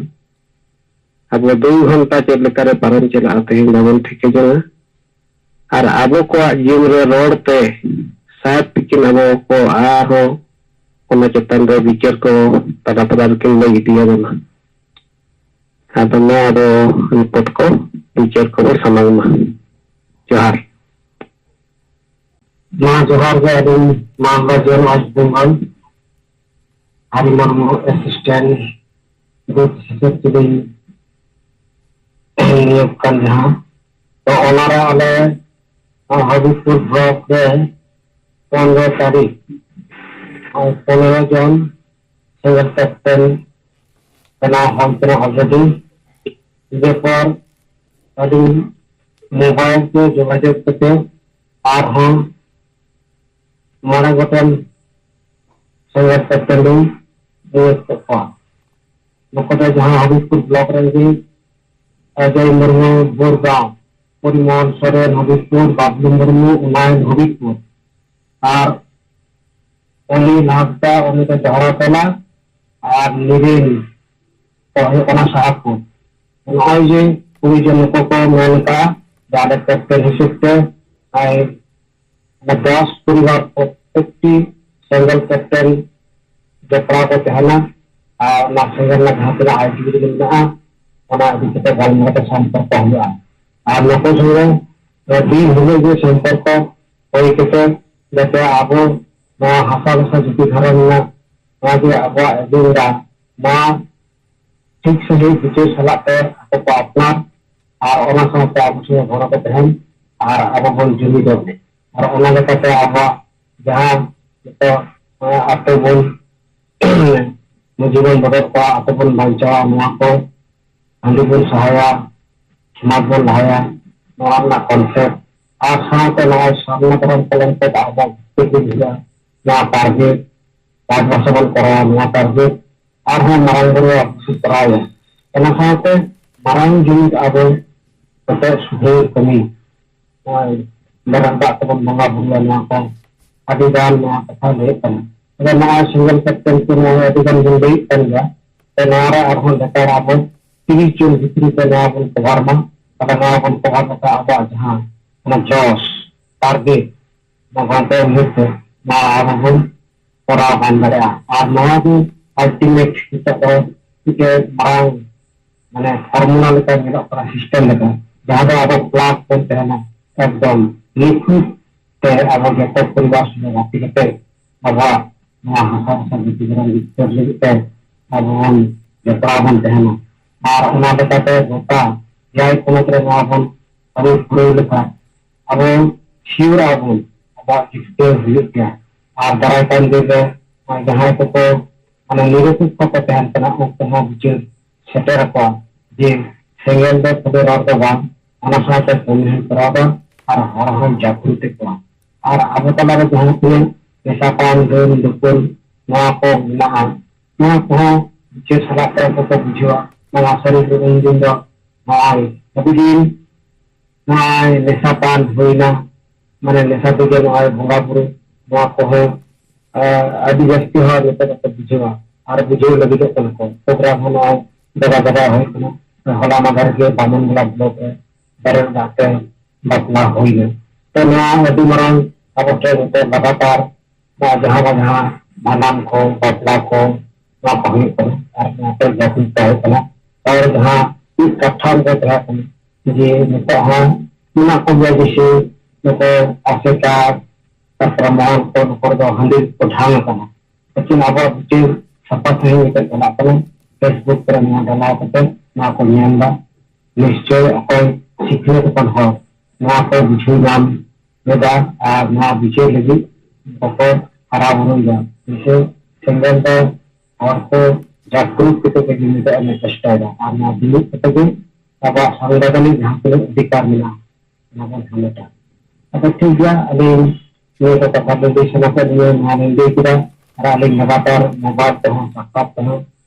ᱟᱵᱚ ᱫᱩᱭ ᱜᱷᱚᱱᱴᱟ ᱪᱮᱫ ᱞᱮᱠᱟᱨᱮ ᱯᱟᱨᱚᱢ ᱪᱟᱞᱟᱜᱼᱟ ᱛᱮᱦᱮᱧ ᱵᱟᱵᱚᱱ ᱴᱷᱤᱠᱟᱹ ᱡᱚᱝᱟ᱾ ᱟᱨ ᱟᱵᱚ ᱠᱚᱣᱟᱜ ᱡᱤᱭᱚᱱ ᱨᱮ ᱨᱚᱲ ᱛᱮ ᱥᱟᱦᱮᱵ ᱛᱤᱠᱤᱱ ᱟᱵᱚ ᱠᱚ ᱟᱨᱦᱚᱸ ᱚᱱᱟ ᱪᱮᱛᱟᱱ ᱨᱮ ᱵᱤᱪᱟᱹᱨ ᱠᱚ ᱛᱟᱞᱟ ᱛᱟᱞᱟ ᱨᱮᱠᱤᱱ ᱞᱟᱹᱭ ᱤᱫᱤᱭᱟᱵᱚᱱᱟ᱾ ᱟᱫᱚ ᱢᱟ ᱟᱫᱚ ᱨᱤᱯᱳᱨᱴ ᱠᱚ ᱵᱤᱪᱟᱹᱨ ᱠᱚᱵᱚ ᱥᱟᱢᱟᱝ ᱢᱟ᱾ ᱡᱚᱦᱟᱨ᱾ ᱢᱟ ᱡᱚᱦᱟᱨ ᱜᱮ, ᱟᱹᱞᱤᱧ ᱢᱟᱱᱵᱟ ᱡᱚᱱ ᱚᱡᱽ ᱵᱮᱝᱜᱚᱞ ᱦᱟᱨᱤ ᱢᱩᱨᱢᱩ ᱮᱥᱤᱥᱴᱮᱱᱴ ᱵᱩᱛᱷ ᱦᱤᱥᱟᱹᱵ ᱛᱮᱞᱤᱧ ᱱᱤᱭᱳᱜᱽ ᱠᱟᱱ ᱡᱟᱦᱟᱸ, ᱛᱚ ᱚᱱᱟᱨᱮ ᱟᱞᱮ ᱦᱚᱵᱤᱵᱽᱯᱩᱨ ᱵᱞᱚᱠ ᱨᱮ ᱯᱚᱱᱨᱚ ᱛᱟᱹᱨᱤᱠᱷ ᱯᱚᱱᱨᱚ ᱡᱚᱱ ᱥᱮᱸᱜᱮᱞ ᱠᱮᱯᱴᱮᱱ ᱵᱮᱱᱟᱣ ᱦᱩᱭ ᱠᱟᱱᱟ ᱚᱞᱨᱮᱰᱤ᱾ ᱤᱱᱟᱹ ᱯᱚᱨ ᱟᱹᱞᱤᱧ ᱢᱳᱵᱟᱭᱤᱞ ᱛᱮ ᱡᱳᱜᱟᱡᱳᱜᱽ ᱠᱟᱛᱮ ᱟᱨᱦᱚᱸ ᱢᱚᱬᱮ ᱜᱚᱴᱮᱱ ᱥᱮᱸᱜᱮᱞ ᱠᱮᱯᱴᱮᱱ ᱞᱤᱧ ᱱᱤᱭᱳᱜᱽ ᱠᱮᱫ ᱠᱚᱣᱟ᱾ ᱱᱩᱠᱩ ᱫᱚ ᱡᱟᱦᱟᱸ ᱦᱚᱵᱤᱵᱽᱯᱩᱨ ᱵᱞᱚᱠ ᱨᱮᱱ ᱜᱮ ᱚᱡᱚᱭ ᱢᱩᱨᱢᱩ ᱵᱳᱨᱜᱟᱸᱣ, ᱯᱚᱨᱤᱢᱚᱞ ᱥᱚᱨᱮᱱ ᱦᱚᱵᱤᱵᱽᱯᱩᱨ, ᱵᱟᱵᱞᱩ ᱢᱩᱨᱢᱩ ᱩᱱᱟᱭᱮᱱ ᱦᱚᱵᱤᱵᱽᱯᱩᱨ, ᱟᱨ ᱚᱱᱤᱞ ᱦᱟᱸᱥᱫᱟ, ᱩᱱᱤ ᱫᱚ ᱡᱚᱦᱲᱟᱛᱚᱞᱟ, ᱟᱨ ᱱᱤᱨᱤᱱ ᱫᱚ ᱦᱩᱭᱩᱜ ᱠᱟᱱᱟ ᱥᱟᱦᱟᱯᱩᱨ᱾ ᱱᱚᱜᱼᱚᱭ ᱡᱮ ᱠᱩᱲᱤ ᱡᱚᱱ ᱱᱩᱠᱩ ᱠᱚ ᱢᱮᱱ ᱠᱟᱜᱼᱟ ᱡᱮ ᱟᱞᱮ ᱠᱮᱯᱴᱮᱱ ᱦᱤᱥᱟᱹᱵ ᱛᱮ ᱟᱨ ᱫᱚᱥ ᱯᱚᱨᱤᱵᱟᱨ ᱯᱨᱚᱛᱮᱠᱴᱤ ᱥᱮᱸᱜᱮᱞ ᱠᱮᱯᱴᱮᱱ ᱡᱚᱯᱲᱟᱣ ᱠᱚ ᱛᱟᱦᱮᱱᱟ᱾ ᱟᱨ ᱚᱱᱟ ᱥᱮᱸᱜᱮᱞ ᱨᱮᱱᱟᱜ ᱡᱟᱦᱟᱸ ᱛᱤᱱᱟᱹᱜ ᱟᱭᱰᱤ ᱢᱮᱱᱟᱜᱼᱟ, ᱚᱱᱟ ᱤᱫᱤ ᱠᱟᱛᱮ ᱜᱟᱞᱢᱟᱨᱟᱣ ᱠᱟᱛᱮ ᱥᱚᱢᱯᱚᱨᱠᱚ ᱦᱩᱭᱩᱜᱼᱟ᱾ ᱟᱨ ᱱᱩᱠᱩ ᱥᱚᱸᱜᱮ ᱫᱤᱱ ᱦᱤᱞᱳᱜ ᱜᱮ ᱥᱚᱢᱯᱚᱨᱠᱚ ᱦᱩᱭ ᱠᱟᱛᱮ ᱡᱟᱛᱮ ᱟᱵᱚ ᱱᱚᱣᱟ ᱦᱟᱥᱟ ᱵᱷᱟᱥᱟ ᱡᱟᱹᱛᱤ ᱫᱷᱚᱨᱚᱢ ᱨᱮᱱᱟᱜ ᱱᱚᱣᱟ ᱡᱮ ᱟᱵᱚᱣᱟᱜ ᱮᱡᱮᱱᱰᱟ, ᱱᱚᱣᱟ ᱴᱷᱤᱠ ᱥᱟᱺᱦᱤᱡ ᱵᱤᱪᱟᱹᱨ ᱥᱟᱞᱟᱜ ᱛᱮ ᱟᱠᱚ ᱠᱚ ᱟᱯᱱᱟᱨ ᱟᱨ ᱚᱱᱟ ᱥᱟᱶᱛᱮ ᱟᱵᱚ ᱥᱚᱸᱜᱮ ᱜᱚᱲᱚ ᱠᱚ ᱛᱟᱦᱮᱱ ᱟᱨ ᱟᱵᱚ ᱵᱚᱱ ᱡᱩᱢᱤᱫᱚᱜ ᱢᱟ᱾ ᱟᱨ ᱚᱱᱟ ᱞᱮᱠᱟᱛᱮ ᱟᱵᱚᱣᱟᱜ ᱡᱟᱦᱟᱸ ᱱᱤᱛᱚᱜ, ᱟᱛᱳ ᱵᱚᱱ ᱢᱟᱹᱡᱷᱤ ᱵᱚᱱ ᱵᱚᱫᱚᱞ ᱠᱚᱣᱟ, ᱟᱛᱳ ᱵᱚᱱ ᱵᱟᱧᱪᱟᱣᱟ, ᱱᱚᱣᱟ ᱠᱚ ᱦᱟᱺᱰᱤ ᱵᱚᱱ ᱥᱟᱦᱟᱭᱟ, ᱥᱚᱢᱟᱡᱽ ᱵᱚᱱ ᱞᱟᱦᱟᱭᱟ, ᱱᱚᱣᱟ ᱨᱮᱱᱟᱜ ᱠᱚᱱᱥᱮᱯᱴ, ᱟᱨ ᱥᱟᱶᱛᱮ ᱱᱚᱜᱼᱚᱭ ᱥᱟᱨᱱᱟ ᱫᱷᱚᱨᱚᱢ ᱠᱚ ᱞᱮᱱᱛᱮ ᱟᱵᱚ ᱵᱷᱤᱛᱤᱨ ᱨᱮ ᱦᱩᱭᱩᱜᱼᱟ, ᱱᱚᱣᱟ ᱴᱟᱨᱜᱮᱴ, ᱪᱟᱥᱵᱟᱥ ᱵᱚᱱ ᱠᱚᱨᱟᱣᱟ, ᱱᱚᱣᱟ ᱴᱟᱨᱜᱮᱴ ᱟᱨᱦᱚᱸ ᱢᱟᱨᱟᱝ ᱵᱩᱨᱩ ᱟᱵᱚ ᱠᱚᱨᱟᱣᱟ᱾ ᱚᱱᱟ ᱥᱟᱶᱛᱮ ᱢᱟᱨᱟᱝ ᱡᱩᱢᱤᱫ ᱟᱵᱚ ᱠᱟᱛᱮ ᱥᱩᱫᱷᱟᱹᱨ ᱠᱟᱹᱢᱤ, ᱱᱚᱜᱼᱚᱭ ᱵᱮᱨᱮᱞ ᱫᱟᱜ ᱛᱮᱵᱚᱱ ᱵᱚᱸᱜᱟ ᱵᱩᱨᱩᱭᱟ, ᱱᱚᱣᱟ ᱠᱚ ᱟᱹᱰᱤ ᱜᱟᱱ ᱱᱚᱣᱟ ᱠᱟᱛᱷᱟ ᱞᱟᱹᱭᱮᱫ ᱠᱟᱱᱟ᱾ ᱛᱚᱵᱮ ᱱᱚᱜᱼᱚᱭ ᱥᱮᱸᱜᱮᱞ ᱠᱟᱛᱮ ᱱᱚᱜᱼᱚᱭ ᱟᱹᱰᱤ ᱜᱟᱱ ᱵᱚᱱ ᱞᱟᱹᱭᱮᱫ ᱠᱟᱱ ᱜᱮᱭᱟ᱾ ᱛᱚ ᱱᱚᱣᱟ ᱨᱮ ᱟᱨᱦᱚᱸ ᱞᱮᱛᱟᱲ ᱟᱵᱚ ᱛᱤᱨᱤᱥ ᱡᱩᱱ ᱵᱷᱤᱛᱨᱤ ᱛᱮ ᱱᱚᱣᱟ ᱵᱚᱱ ᱠᱚᱵᱷᱟᱨ ᱢᱟ᱾ ᱛᱟᱦᱞᱮ ᱱᱚᱣᱟ ᱵᱚᱱ ᱠᱚᱵᱷᱟᱨ ᱞᱮᱠᱷᱟᱱ ᱟᱵᱚᱣᱟᱜ ᱡᱟᱦᱟᱸ ᱚᱱᱟ ᱡᱚᱥ, ᱴᱟᱨᱜᱮᱴ, ᱚᱱᱟ ᱜᱚᱱᱛᱚᱵᱵᱚ ᱩᱭᱦᱟᱹᱨ ᱛᱮ ᱱᱚᱣᱟ ᱟᱵᱚ ᱵᱚᱱ ᱠᱚᱨᱟᱣ ᱜᱟᱱ ᱫᱟᱲᱮᱭᱟᱜᱼᱟ᱾ ᱟᱨ ᱱᱚᱣᱟ ᱫᱚ ᱟᱞᱴᱤᱢᱮᱴ ᱱᱤᱛᱚᱜ ᱫᱚ ᱢᱤᱫᱴᱮᱱ ᱢᱟᱨᱟᱝ ᱢᱟᱱᱮ ᱯᱷᱚᱨᱢᱩᱞᱟ ᱞᱮᱠᱟ ᱧᱮᱞᱚᱜ ᱠᱟᱱᱟ, ᱥᱤᱥᱴᱮᱢ ᱞᱮᱠᱟ, ᱡᱟᱦᱟᱸ ᱫᱚ ᱟᱵᱚ ᱯᱞᱟᱥ ᱵᱚᱱ ᱛᱟᱦᱮᱱᱟ, ᱮᱠᱫᱚᱢ ᱱᱤᱠᱷᱩᱛ ᱛᱮ ᱟᱵᱚ ᱡᱚᱛᱚ ᱯᱚᱨᱤᱵᱟᱨ ᱥᱚᱸᱜᱮ ᱜᱟᱛᱮ ᱠᱟᱛᱮ ᱟᱵᱚᱣᱟᱜ ᱱᱚᱣᱟ ᱦᱟᱥᱟ ᱦᱟᱥᱟ ᱵᱤᱥᱤ ᱫᱷᱚᱨᱚᱢ ᱡᱤᱛᱠᱟᱹᱨ ᱞᱟᱹᱜᱤᱫ ᱛᱮ ᱟᱵᱚ ᱵᱚᱱ ᱡᱚᱯᱲᱟᱣ ᱵᱚᱱ ᱛᱟᱦᱮᱱᱟ᱾ ᱟᱨ ᱚᱱᱟ ᱞᱮᱠᱟᱛᱮ ᱜᱚᱴᱟ ᱮᱭᱟᱭ ᱯᱚᱱᱚᱛ ᱨᱮ ᱱᱚᱣᱟ ᱵᱚᱱ ᱠᱟᱹᱢᱤ ᱯᱩᱨᱟᱹᱣ ᱞᱮᱠᱷᱟᱱ ᱟᱵᱚ ᱥᱤᱭᱳᱨ ᱟᱵᱚᱱ ᱟᱵᱚᱣᱟᱜ ᱡᱤᱛᱠᱟᱹᱨ ᱦᱩᱭᱩᱜ ᱜᱮᱭᱟ᱾ ᱟᱨ ᱫᱟᱨᱟᱭ ᱠᱟᱱ ᱫᱤᱱ ᱨᱮ ᱡᱟᱦᱟᱸᱭ ᱠᱚᱠᱚ ᱢᱟᱱᱮ ᱱᱤᱨᱚᱯᱮᱠᱠᱷᱚ ᱠᱚ ᱛᱟᱦᱮᱱ ᱠᱟᱱᱟ, ᱩᱱᱠᱩ ᱦᱚᱸ ᱵᱤᱪᱟᱹᱨ ᱥᱮᱴᱮᱨ ᱟᱠᱚᱣᱟ ᱡᱮ ᱥᱮᱸᱜᱮᱞ ᱫᱚ ᱠᱷᱟᱹᱞᱤ ᱨᱚᱲ ᱫᱚ ᱵᱟᱝ, ᱚᱱᱟ ᱥᱟᱶᱛᱮ ᱠᱟᱹᱢᱤ ᱦᱚᱸᱭ ᱠᱚᱨᱟᱣ ᱫᱟ ᱟᱨ ᱦᱚᱲ ᱦᱚᱸᱭ ᱡᱟᱜᱽᱨᱩᱛ ᱮᱫ ᱠᱚᱣᱟ᱾ ᱟᱨ ᱟᱵᱚ ᱛᱟᱞᱟᱨᱮ ᱡᱟᱦᱟᱸ ᱛᱤᱱᱟᱹᱜ ᱱᱮᱥᱟ ᱯᱟᱱ, ᱰᱟᱹᱱ, ᱰᱩᱠᱩᱱ, ᱱᱚᱣᱟ ᱠᱚ ᱢᱮᱱᱟᱜᱼᱟ, ᱱᱚᱣᱟ ᱠᱚᱦᱚᱸ ᱵᱤᱪᱟᱹᱨ ᱥᱟᱞᱟᱜ ᱛᱮ ᱟᱠᱚ ᱠᱚ ᱵᱩᱡᱷᱟᱹᱣᱟ᱾ ᱱᱚᱣᱟ ᱥᱟᱹᱨᱤ ᱜᱮ ᱩᱱ ᱫᱤᱱ ᱫᱚ ᱱᱚᱜᱼᱚᱭ ᱟᱹᱰᱤ ᱫᱤᱱ ᱱᱚᱜᱼᱚᱭ ᱱᱮᱥᱟ ᱯᱟᱱ ᱦᱩᱭᱱᱟ, ᱢᱟᱱᱮ ᱱᱮᱥᱟ ᱛᱮᱜᱮ ᱱᱚᱜᱼᱚᱭ ᱵᱚᱸᱜᱟ ᱵᱩᱨᱩ, ᱱᱚᱣᱟ ᱠᱚᱦᱚᱸ, ᱟᱸ, ᱟᱹᱰᱤ ᱡᱟᱹᱥᱛᱤ ᱦᱚᱲ ᱱᱤᱛᱚᱜ ᱫᱚᱠᱚ ᱵᱩᱡᱷᱟᱹᱣᱟ ᱟᱨ ᱵᱩᱡᱷᱟᱹᱣ ᱞᱟᱹᱜᱤᱫᱚᱜ ᱠᱟᱱᱟ ᱠᱚ᱾ ᱯᱨᱳᱜᱨᱟᱢ ᱦᱚᱸ ᱱᱚᱜᱼᱚᱭ ᱡᱟᱭᱜᱟ ᱡᱟᱭᱜᱟ ᱦᱩᱭᱩᱜ ᱠᱟᱱᱟ᱾ ᱦᱚᱞᱟ ᱢᱟᱫᱷᱮᱨ ᱜᱮ ᱵᱟᱢᱚᱱ ᱜᱚᱲᱟ ᱵᱞᱚᱠ ᱨᱮ ᱵᱮᱨᱮᱞ ᱫᱟᱜ ᱛᱮ ᱵᱟᱯᱞᱟ ᱦᱩᱭᱱᱟ᱾ ᱛᱚ ᱱᱚᱣᱟ ᱟᱹᱰᱤ ᱢᱟᱨᱟᱝ ᱟᱵᱚ ᱴᱷᱮᱱ ᱢᱤᱫᱴᱮᱱ ᱞᱟᱜᱟᱛᱟᱨ ᱱᱚᱣᱟ ᱡᱟᱦᱟᱸ ᱵᱟ ᱡᱟᱦᱟᱸ ᱵᱷᱟᱸᱰᱟᱱ ᱠᱚ, ᱵᱟᱯᱞᱟ ᱠᱚ, ᱱᱚᱣᱟ ᱠᱚ ᱦᱩᱭᱩᱜ ᱠᱟᱱᱟ ᱟᱨ ᱱᱚᱣᱟ ᱠᱚ ᱡᱟᱹᱥᱛᱤ ᱦᱩᱭᱩᱜ ᱠᱟᱱᱟ᱾ ᱟᱨ ᱡᱟᱦᱟᱸ ᱢᱤᱫ ᱠᱟᱛᱷᱟ ᱨᱮ ᱛᱟᱦᱮᱸ ᱠᱟᱱᱟ ᱡᱮ ᱱᱤᱛᱚᱜ ᱦᱚᱸ ᱢᱮᱱᱟᱜ ᱠᱚᱜᱮᱭᱟ ᱡᱮᱭᱥᱮ ᱱᱩᱠᱩ ᱟᱥᱮᱠᱟ, ᱛᱟᱨᱯᱚᱨᱮ ᱢᱚᱦᱚᱞ ᱠᱚ, ᱱᱩᱠᱩ ᱫᱚ ᱦᱟᱺᱰᱤ ᱠᱚ ᱰᱷᱟᱝ ᱟᱠᱟᱱᱟ᱾ ᱞᱮᱠᱤᱱ ᱟᱵᱚᱣᱟᱜ ᱵᱤᱪᱟᱹᱨ ᱥᱟᱯᱷᱟ ᱥᱟᱹᱦᱤ ᱠᱟᱛᱮ ᱪᱟᱞᱟᱜ ᱠᱟᱱᱟ᱾ Facebook ᱠᱚᱨᱮ ᱱᱚᱣᱟ ᱰᱟᱞᱟᱣ ᱠᱟᱛᱮ ᱱᱚᱣᱟ ᱠᱚ ᱧᱮᱞ ᱮᱫᱟ᱾ ᱱᱤᱥᱪᱚᱭ ᱚᱠᱚᱭ ᱥᱤᱠᱷᱱᱟᱹᱛ ᱟᱠᱟᱱ ᱦᱚᱲ ᱱᱚᱣᱟ ᱠᱚ ᱵᱩᱡᱷᱟᱹᱣ ᱧᱟᱢ ᱞᱮᱫᱟ ᱟᱨ ᱱᱚᱣᱟ ᱵᱤᱪᱟᱹᱨ ᱞᱟᱹᱜᱤᱫ ᱵᱟᱠᱚ ᱦᱟᱨᱟ ᱵᱩᱨᱩᱭᱮᱫᱟ᱾ ᱡᱮᱭᱥᱮ ᱥᱮᱸᱜᱮᱞ ᱫᱚ ᱦᱚᱲ ᱠᱚ ᱡᱟᱜᱽᱨᱩᱠ ᱠᱟᱛᱮ ᱜᱮ ᱡᱩᱢᱤᱫᱚᱜ ᱞᱮ ᱪᱮᱥᱴᱟᱭᱮᱫᱟ᱾ ᱟᱨ ᱱᱚᱣᱟ ᱡᱩᱢᱤᱫ ᱠᱟᱛᱮ ᱜᱮ ᱟᱵᱚᱣᱟᱜ ᱥᱟᱝᱵᱤᱫᱷᱟᱱᱤᱠ ᱡᱟᱦᱟᱸ ᱛᱤᱱᱟᱹᱜ ᱚᱫᱷᱤᱠᱟᱨ ᱢᱮᱱᱟᱜᱼᱟ, ᱚᱱᱟ ᱵᱚᱱ ᱦᱟᱢᱮᱴᱟ᱾ ᱟᱫᱚ ᱴᱷᱤᱠ ᱜᱮᱭᱟ, ᱟᱹᱞᱤᱧ ᱱᱤᱭᱟᱹ ᱠᱚ ᱠᱟᱛᱷᱟ ᱵᱤᱱ ᱞᱟᱹᱭ ᱥᱟᱱᱟ ᱠᱮᱫ ᱞᱤᱧᱟᱹ, ᱱᱚᱣᱟ ᱞᱤᱧ ᱞᱟᱹᱭ ᱠᱮᱫᱟ᱾ ᱟᱨ ᱟᱹᱞᱤᱧ ᱞᱟᱜᱟᱛᱟᱨ ᱢᱳᱵᱟᱭᱤᱞ ᱛᱮᱦᱚᱸ, ᱥᱟᱠᱨᱟᱛ ᱛᱮᱦᱚᱸ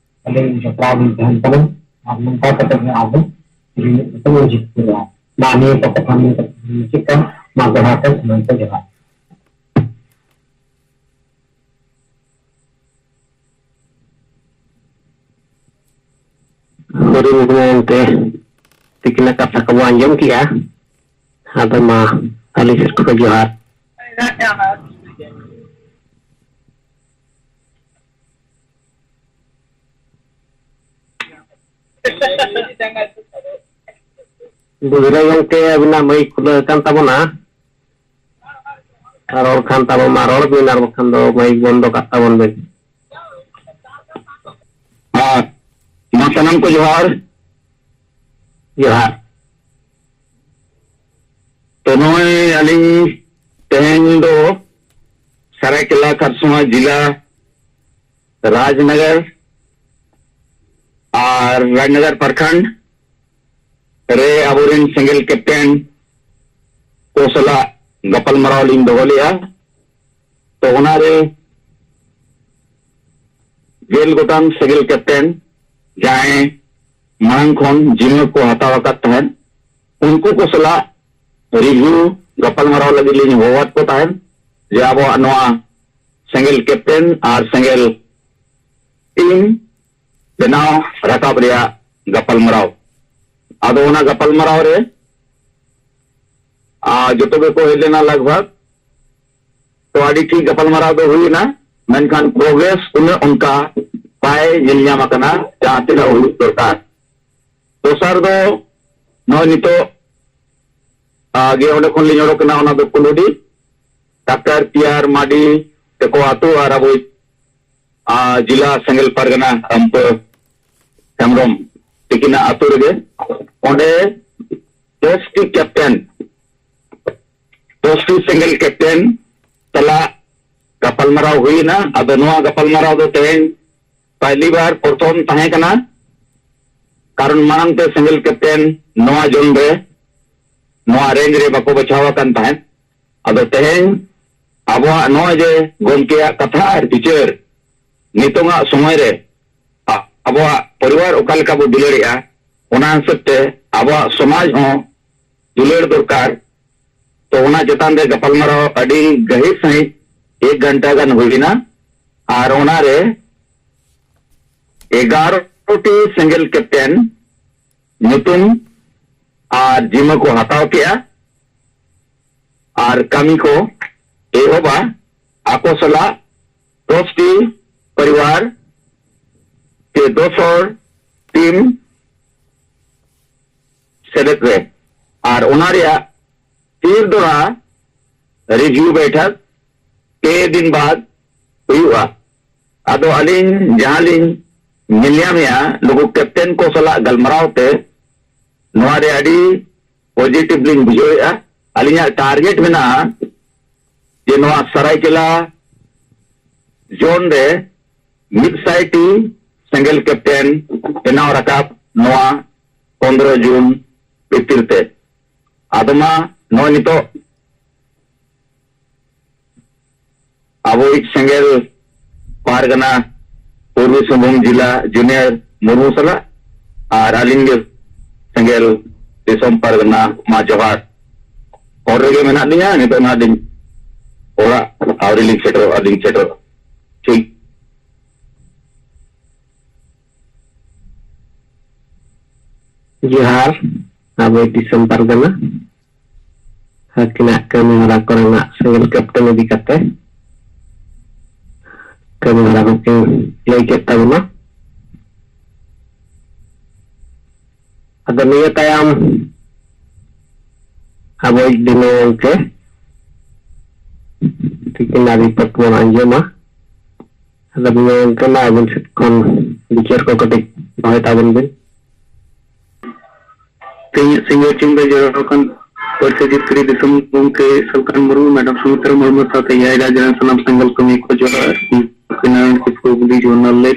ᱟᱹᱞᱤᱧ ᱡᱚᱯᱲᱟᱣ ᱞᱤᱧ ᱛᱟᱦᱮᱱ ᱠᱟᱱᱟ᱾ ᱟᱨ ᱱᱚᱝᱠᱟ ᱠᱟᱛᱮ ᱜᱮ ᱟᱵᱚ ᱡᱩᱢᱤᱫ ᱠᱟᱛᱮ ᱵᱚᱱ ᱡᱤᱛᱠᱟᱹᱨᱚᱜᱼᱟ᱾ ᱢᱟ ᱱᱤᱭᱟᱹ ᱠᱚ ᱠᱟᱛᱷᱟ ᱢᱮᱱ ᱠᱟᱛᱮ ᱢᱩᱪᱟᱹᱫ ᱠᱟᱜ᱾ ᱢᱟ ᱫᱚᱦᱲᱟ ᱛᱮ ᱥᱟᱱᱟᱢ ᱠᱚ ᱡᱚᱦᱟᱨ᱾ ᱦᱚᱨᱤ ᱢᱩᱨᱢᱩ ᱮᱱᱛᱮ ᱛᱤᱠᱤᱱᱟᱜ ᱠᱟᱛᱷᱟ ᱠᱚᱵᱚ ᱟᱸᱡᱚᱢ ᱠᱮᱜᱼᱟ᱾ ᱟᱫᱚ ᱢᱟ ᱟᱹᱞᱤᱧ ᱥᱮᱫ ᱠᱷᱚᱱ ᱡᱚᱦᱟᱨ᱾ ᱵᱩᱫᱷᱨᱟᱹᱭ ᱜᱚᱢᱠᱮ, ᱟᱹᱵᱤᱱᱟᱜ ᱢᱟᱹᱭᱤᱠ ᱠᱷᱩᱞᱟᱹᱣ ᱟᱠᱟᱱ ᱛᱟᱵᱚᱱᱟ᱾ ᱟᱨ ᱨᱚᱲ ᱠᱷᱟᱱ ᱛᱟᱵᱚᱱ ᱢᱟ ᱨᱚᱲ ᱵᱤᱱ, ᱟᱨ ᱵᱟᱠᱷᱟᱱ ᱫᱚ ᱢᱟᱹᱭᱤᱠ ᱵᱚᱱᱫᱚ ᱠᱟᱜ ᱛᱟᱵᱚᱱ ᱵᱤᱱ᱾ ᱟᱨ ᱢᱟ ᱥᱟᱱᱟᱢ ᱠᱚ ᱡᱚᱦᱟᱨ᱾ ᱡᱚᱦᱟᱨ᱾ ᱛᱚ ᱱᱚᱜᱼᱚᱭ ᱟᱹᱞᱤᱧ ᱛᱮᱦᱮᱧ ᱫᱚ ᱥᱟᱨᱟᱭᱠᱮᱞᱟ ᱠᱷᱟᱨᱥᱚᱶᱟ ᱡᱮᱞᱟ ᱨᱟᱡᱽᱱᱚᱜᱚᱨ ᱟᱨ ᱨᱟᱡᱽᱱᱚᱜᱚᱨ ᱯᱨᱚᱠᱷᱚᱸᱰ ᱨᱮ ᱟᱵᱚᱨᱮᱱ ᱥᱮᱸᱜᱮᱞ ᱠᱮᱯᱴᱮᱱ ᱠᱚ ᱥᱟᱞᱟᱜ ᱜᱟᱯᱟᱞᱢᱟᱨᱟᱣ ᱞᱤᱧ ᱫᱚᱦᱚ ᱞᱮᱫᱼᱟ᱾ ᱛᱚ ᱚᱱᱟᱨᱮ ᱜᱮᱞ ᱜᱚᱴᱟᱝ ᱥᱮᱸᱜᱮᱞ ᱠᱮᱯᱴᱮᱱ ᱡᱟᱦᱟᱸᱭ ᱢᱟᱲᱟᱝ ᱠᱷᱚᱱ ᱡᱤᱢᱟᱹ ᱠᱚ ᱦᱟᱛᱟᱣ ᱟᱠᱟᱫ ᱛᱟᱦᱮᱸᱫ, ᱩᱱᱠᱩ ᱠᱚ ᱥᱟᱞᱟᱜ ᱨᱤᱵᱷᱤᱭᱩ ᱜᱟᱯᱟᱞᱢᱟᱨᱟᱣ ᱞᱟᱹᱜᱤᱫ ᱞᱤᱧ ᱦᱚᱦᱚᱣᱟᱫ ᱠᱚ ᱛᱟᱦᱮᱸᱫ ᱡᱮ ᱟᱵᱚᱣᱟᱜ ᱱᱚᱣᱟ ᱥᱮᱸᱜᱮᱞ ᱠᱮᱯᱴᱮᱱ ᱟᱨ ᱥᱮᱸᱜᱮᱞ ᱴᱤᱢ ᱵᱮᱱᱟᱣ ᱨᱟᱠᱟᱵ ᱨᱮᱭᱟᱜ ᱜᱟᱯᱟᱞᱢᱟᱨᱟᱣ᱾ ᱟᱫᱚ ᱚᱱᱟ ᱜᱟᱯᱟᱞᱢᱟᱨᱟᱣ ᱨᱮ ᱟᱨ ᱡᱚᱛᱚ ᱜᱮᱠᱚ ᱦᱮᱡ ᱞᱮᱱᱟ ᱞᱟᱜᱽ ᱵᱷᱟᱜᱽ᱾ ᱛᱚ ᱟᱹᱰᱤ ᱴᱷᱤᱠ ᱜᱟᱯᱟᱞᱢᱟᱨᱟᱣ ᱫᱚ ᱦᱩᱭ ᱮᱱᱟ, ᱢᱮᱱᱠᱷᱟᱱ ᱯᱨᱳᱜᱨᱮᱥ ᱩᱱᱟᱹᱜ ᱚᱱᱠᱟ ᱵᱟᱭ ᱧᱮᱞ ᱧᱟᱢ ᱟᱠᱟᱱᱟ ᱡᱟᱦᱟᱸ ᱛᱤᱱᱟᱹᱜ ᱦᱩᱭᱩᱜ ᱫᱚᱨᱠᱟᱨ᱾ ᱫᱚᱥᱟᱨ ᱫᱚ ᱱᱚᱜᱼᱚᱭ ᱱᱤᱛᱚᱜ, ᱟ, ᱜᱮ ᱚᱸᱰᱮ ᱠᱷᱚᱱ ᱞᱤᱧ ᱚᱰᱚᱠ ᱮᱱᱟ, ᱚᱱᱟ ᱫᱚ ᱠᱩᱞᱩᱰᱤ᱾ ᱰᱟᱠᱛᱟᱨ ᱯᱤ ᱟᱨ ᱢᱟᱨᱰᱤ ᱛᱮᱠᱚ ᱟᱛᱳ ᱟᱨ ᱟᱵᱚ, ᱟ, ᱡᱮᱞᱟ ᱥᱮᱸᱜᱮᱞ ᱯᱟᱨᱜᱟᱱᱟ ᱨᱟᱢᱯᱟᱹ ᱦᱮᱢᱵᱨᱚᱢ ᱛᱤᱠᱤᱱᱟᱜ ᱟᱛᱳ ᱨᱮᱜᱮ ᱚᱸᱰᱮ ᱫᱚᱥ ᱴᱤ ᱠᱮᱯᱴᱮᱱ, ᱫᱚᱥ ᱴᱤ ᱥᱮᱸᱜᱮᱞ ᱠᱮᱯᱴᱮᱱ ᱥᱟᱞᱟᱜ ᱜᱟᱯᱟᱞᱢᱟᱨᱟᱣ ᱦᱩᱭ ᱮᱱᱟ᱾ ᱟᱫᱚ ᱱᱚᱣᱟ ᱜᱟᱯᱟᱞᱢᱟᱨᱟᱣ ᱫᱚ ᱛᱮᱦᱮᱧ ᱯᱟᱦᱞᱤ ᱵᱟᱨ ᱯᱨᱚᱛᱷᱚᱢ ᱛᱟᱦᱮᱸ ᱠᱟᱱᱟ, ᱠᱟᱨᱚᱱ ᱢᱟᱲᱟᱝ ᱛᱮ ᱥᱮᱸᱜᱮᱞ ᱠᱮᱯᱴᱮᱱ ᱱᱚᱣᱟ ᱡᱳᱱ ᱨᱮ, ᱱᱚᱣᱟ ᱨᱮᱧᱡᱽ ᱨᱮ ᱵᱟᱠᱚ ᱵᱟᱪᱷᱟᱣ ᱟᱠᱟᱱ ᱛᱟᱦᱮᱸᱫ᱾ ᱟᱫᱚ ᱛᱮᱦᱮᱧ ᱟᱵᱚᱣᱟᱜ ᱱᱚᱜᱼᱚᱭ ᱡᱮ ᱜᱚᱢᱠᱮᱭᱟᱜ ᱠᱟᱛᱷᱟ ᱟᱨ ᱵᱤᱪᱟᱹᱨ, ᱱᱤᱛᱚᱝᱟᱜ ᱥᱚᱢᱚᱭ ᱨᱮ ᱟ-, ᱟᱵᱚᱣᱟᱜ ᱯᱚᱨᱤᱵᱟᱨ ᱚᱠᱟ ᱞᱮᱠᱟ ᱵᱚ ᱫᱩᱞᱟᱹᱲᱮᱜᱼᱟ, ᱚᱱᱟ ᱦᱤᱥᱟᱹᱵ ᱛᱮ ᱟᱵᱚᱣᱟᱜ ᱥᱚᱢᱟᱡᱽ ᱦᱚᱸ ᱫᱩᱞᱟᱹᱲ ᱫᱚᱨᱠᱟᱨ᱾ ᱛᱚ ᱚᱱᱟ ᱪᱮᱛᱟᱱ ᱨᱮ ᱜᱟᱯᱟᱞᱢᱟᱨᱟᱣ ᱟᱹᱰᱤ ᱜᱟᱹᱦᱤᱨ ᱥᱟᱺᱦᱤᱡ ᱮᱠ ᱜᱷᱚᱱᱴᱟ ᱜᱟᱱ ᱦᱩᱭ ᱮᱱᱟ, ᱟᱨ ᱚᱱᱟᱨᱮ ᱮᱜᱟᱨᱚ ᱴᱤ ᱥᱮᱸᱜᱮᱞ ᱠᱮᱯᱴᱮᱱ ᱧᱩᱛᱩᱢ ᱟᱨ ᱡᱤᱢᱟᱹ ᱠᱚ ᱦᱟᱛᱟᱣ ᱠᱮᱜᱼᱟ ᱟᱨ ᱠᱟᱹᱢᱤ ᱠᱚ ᱮᱦᱚᱵᱟ᱾ ᱟᱠᱚ ᱥᱟᱞᱟᱜ ᱫᱚᱥ ᱴᱤ ᱯᱚᱨᱤᱵᱟᱨ ᱥᱮ ᱫᱚᱥ ᱦᱚᱲ ᱴᱤᱢ ᱥᱮᱞᱮᱫ ᱨᱮ, ᱟᱨ ᱚᱱᱟ ᱨᱮᱭᱟᱜ ᱛᱤᱨ ᱫᱚᱲᱦᱟ ᱨᱤᱵᱷᱤᱭᱩ ᱵᱮᱴᱷᱟᱠ ᱯᱮ ᱫᱤᱱ ᱵᱟᱫ ᱦᱩᱭᱩᱜᱼᱟ᱾ ᱟᱫᱚ ᱟᱹᱞᱤᱧ ᱡᱟᱦᱟᱸ ᱞᱤᱧ ᱧᱮᱞ ᱧᱟᱢᱮᱜᱼᱟ, ᱱᱩᱠᱩ ᱠᱮᱯᱴᱮᱱ ᱠᱚ ᱥᱟᱞᱟᱜ ᱜᱟᱞᱢᱟᱨᱟᱣ ᱛᱮ ᱱᱚᱣᱟ ᱨᱮ ᱟᱹᱰᱤ ᱯᱚᱡᱤᱴᱤᱵᱷ ᱞᱤᱧ ᱵᱩᱡᱷᱟᱹᱣᱮᱫᱼᱟ᱾ ᱟᱹᱞᱤᱧᱟᱜ ᱴᱟᱨᱜᱮᱴ ᱢᱮᱱᱟᱜᱼᱟ ᱡᱮ ᱱᱚᱣᱟ ᱥᱟᱨᱟᱭᱠᱮᱞᱟ ᱡᱳᱱ ᱨᱮ ᱢᱤᱫ ᱥᱟᱭ ᱴᱤ ᱥᱮᱸᱜᱮᱞ ᱠᱮᱯᱴᱮᱱ ᱵᱮᱱᱟᱣ ᱨᱟᱠᱟᱵ ᱱᱚᱣᱟ ᱯᱚᱱᱫᱽᱨᱚ ᱡᱩᱱ ᱵᱷᱤᱛᱤᱨ ᱛᱮ᱾ ᱟᱫᱚ ᱢᱟ ᱱᱚᱜᱼᱚᱭ ᱱᱤᱛᱚᱜ ᱟᱵᱚᱭᱤᱡ ᱥᱮᱸᱜᱮᱞ ᱯᱟᱨᱜᱟᱱᱟ ᱯᱩᱨᱵᱤ ᱥᱤᱝᱵᱷᱩᱢ ᱡᱮᱞᱟ ᱡᱩᱱᱤᱭᱚᱨ ᱢᱩᱨᱢᱩ ᱥᱟᱞᱟᱜ ᱟᱨ ᱟᱹᱞᱤᱧ ᱜᱮ ᱥᱮᱸᱜᱮᱞ ᱫᱤᱥᱚᱢ ᱯᱟᱨᱜᱟᱱᱟ ᱢᱟ ᱡᱚᱦᱟᱨ᱾ ᱦᱚᱨ ᱨᱮᱜᱮ ᱢᱮᱱᱟᱜ ᱞᱤᱧᱟ, ᱱᱤᱛᱚᱜ ᱱᱟᱦᱟᱜ ᱞᱤᱧ ᱚᱲᱟᱜ ᱟᱹᱣᱨᱤ ᱞᱤᱧ ᱥᱮᱴᱮᱨᱚᱜᱼᱟ, ᱞᱤᱧ ᱥᱮᱴᱮᱨᱚᱜᱼᱟ᱾ ᱴᱷᱤᱠ᱾ ᱡᱚᱦᱟᱨ ᱟᱵᱚᱭᱤᱡ ᱫᱤᱥᱚᱢ ᱯᱟᱨᱜᱟᱱᱟ᱾ ᱟᱹᱠᱤᱱᱟᱜ ᱠᱟᱹᱢᱤ ᱦᱚᱨᱟ ᱠᱚᱨᱮᱱᱟᱜ ᱥᱮᱸᱜᱮᱞ ᱠᱮᱯᱴᱮᱱ ᱤᱫᱤ ᱠᱟᱛᱮ ᱠᱟᱹᱢᱤ ᱦᱚᱨᱟ ᱠᱚᱠᱤᱱ ᱞᱟᱹᱭ ᱠᱮᱫ ᱛᱟᱵᱚᱱᱟ᱾ ᱟᱫᱚ ᱱᱤᱭᱟᱹ ᱛᱟᱭᱚᱢ ᱟᱵᱚᱭᱤᱡ ᱵᱤᱱᱚᱭ ᱜᱚᱢᱠᱮ ᱛᱤᱠᱤᱱᱟᱜ ᱨᱤᱯᱳᱨᱴ ᱵᱚᱱ ᱟᱸᱡᱚᱢᱟ᱾ ᱟᱫᱚ ᱵᱤᱱᱚᱭ ᱜᱚᱢᱠᱮ, ᱢᱟ ᱟᱹᱵᱤᱱ ᱥᱮᱫ ᱠᱷᱚᱱ ᱵᱤᱪᱟᱹᱨ ᱠᱚ ᱠᱟᱹᱴᱤᱡ ᱫᱚᱦᱚᱭ ᱛᱟᱵᱚᱱ ᱵᱤᱱ᱾ ᱛᱮᱦᱮᱧᱟᱜ ᱥᱤᱸᱜᱟᱹᱲ ᱴᱤᱢ ᱨᱮ ᱡᱚᱲᱟᱣ ᱟᱠᱟᱱ ᱯᱟᱹᱨᱥᱤ ᱡᱤᱛᱠᱟᱹᱨᱤ ᱫᱤᱥᱚᱢ ᱜᱚᱢᱠᱮ ᱥᱟᱞᱠᱷᱟᱱ ᱢᱩᱨᱢᱩ, ᱢᱮᱰᱟᱢ ᱥᱩᱢᱤᱛᱨᱟ ᱢᱩᱨᱢᱩ ᱥᱟᱶᱛᱮ ᱮᱭᱟᱭ ᱨᱟᱡᱽ ᱨᱮᱱ ᱥᱟᱱᱟᱢ ᱥᱮᱸᱜᱮᱞ ᱠᱟᱹᱢᱤᱭᱟᱹ ᱠᱚ ᱡᱚᱦᱟᱨ᱾ ᱤᱧ ᱠᱩᱠᱞᱤ ᱡᱚᱦᱟᱨ ᱞᱟᱹᱭ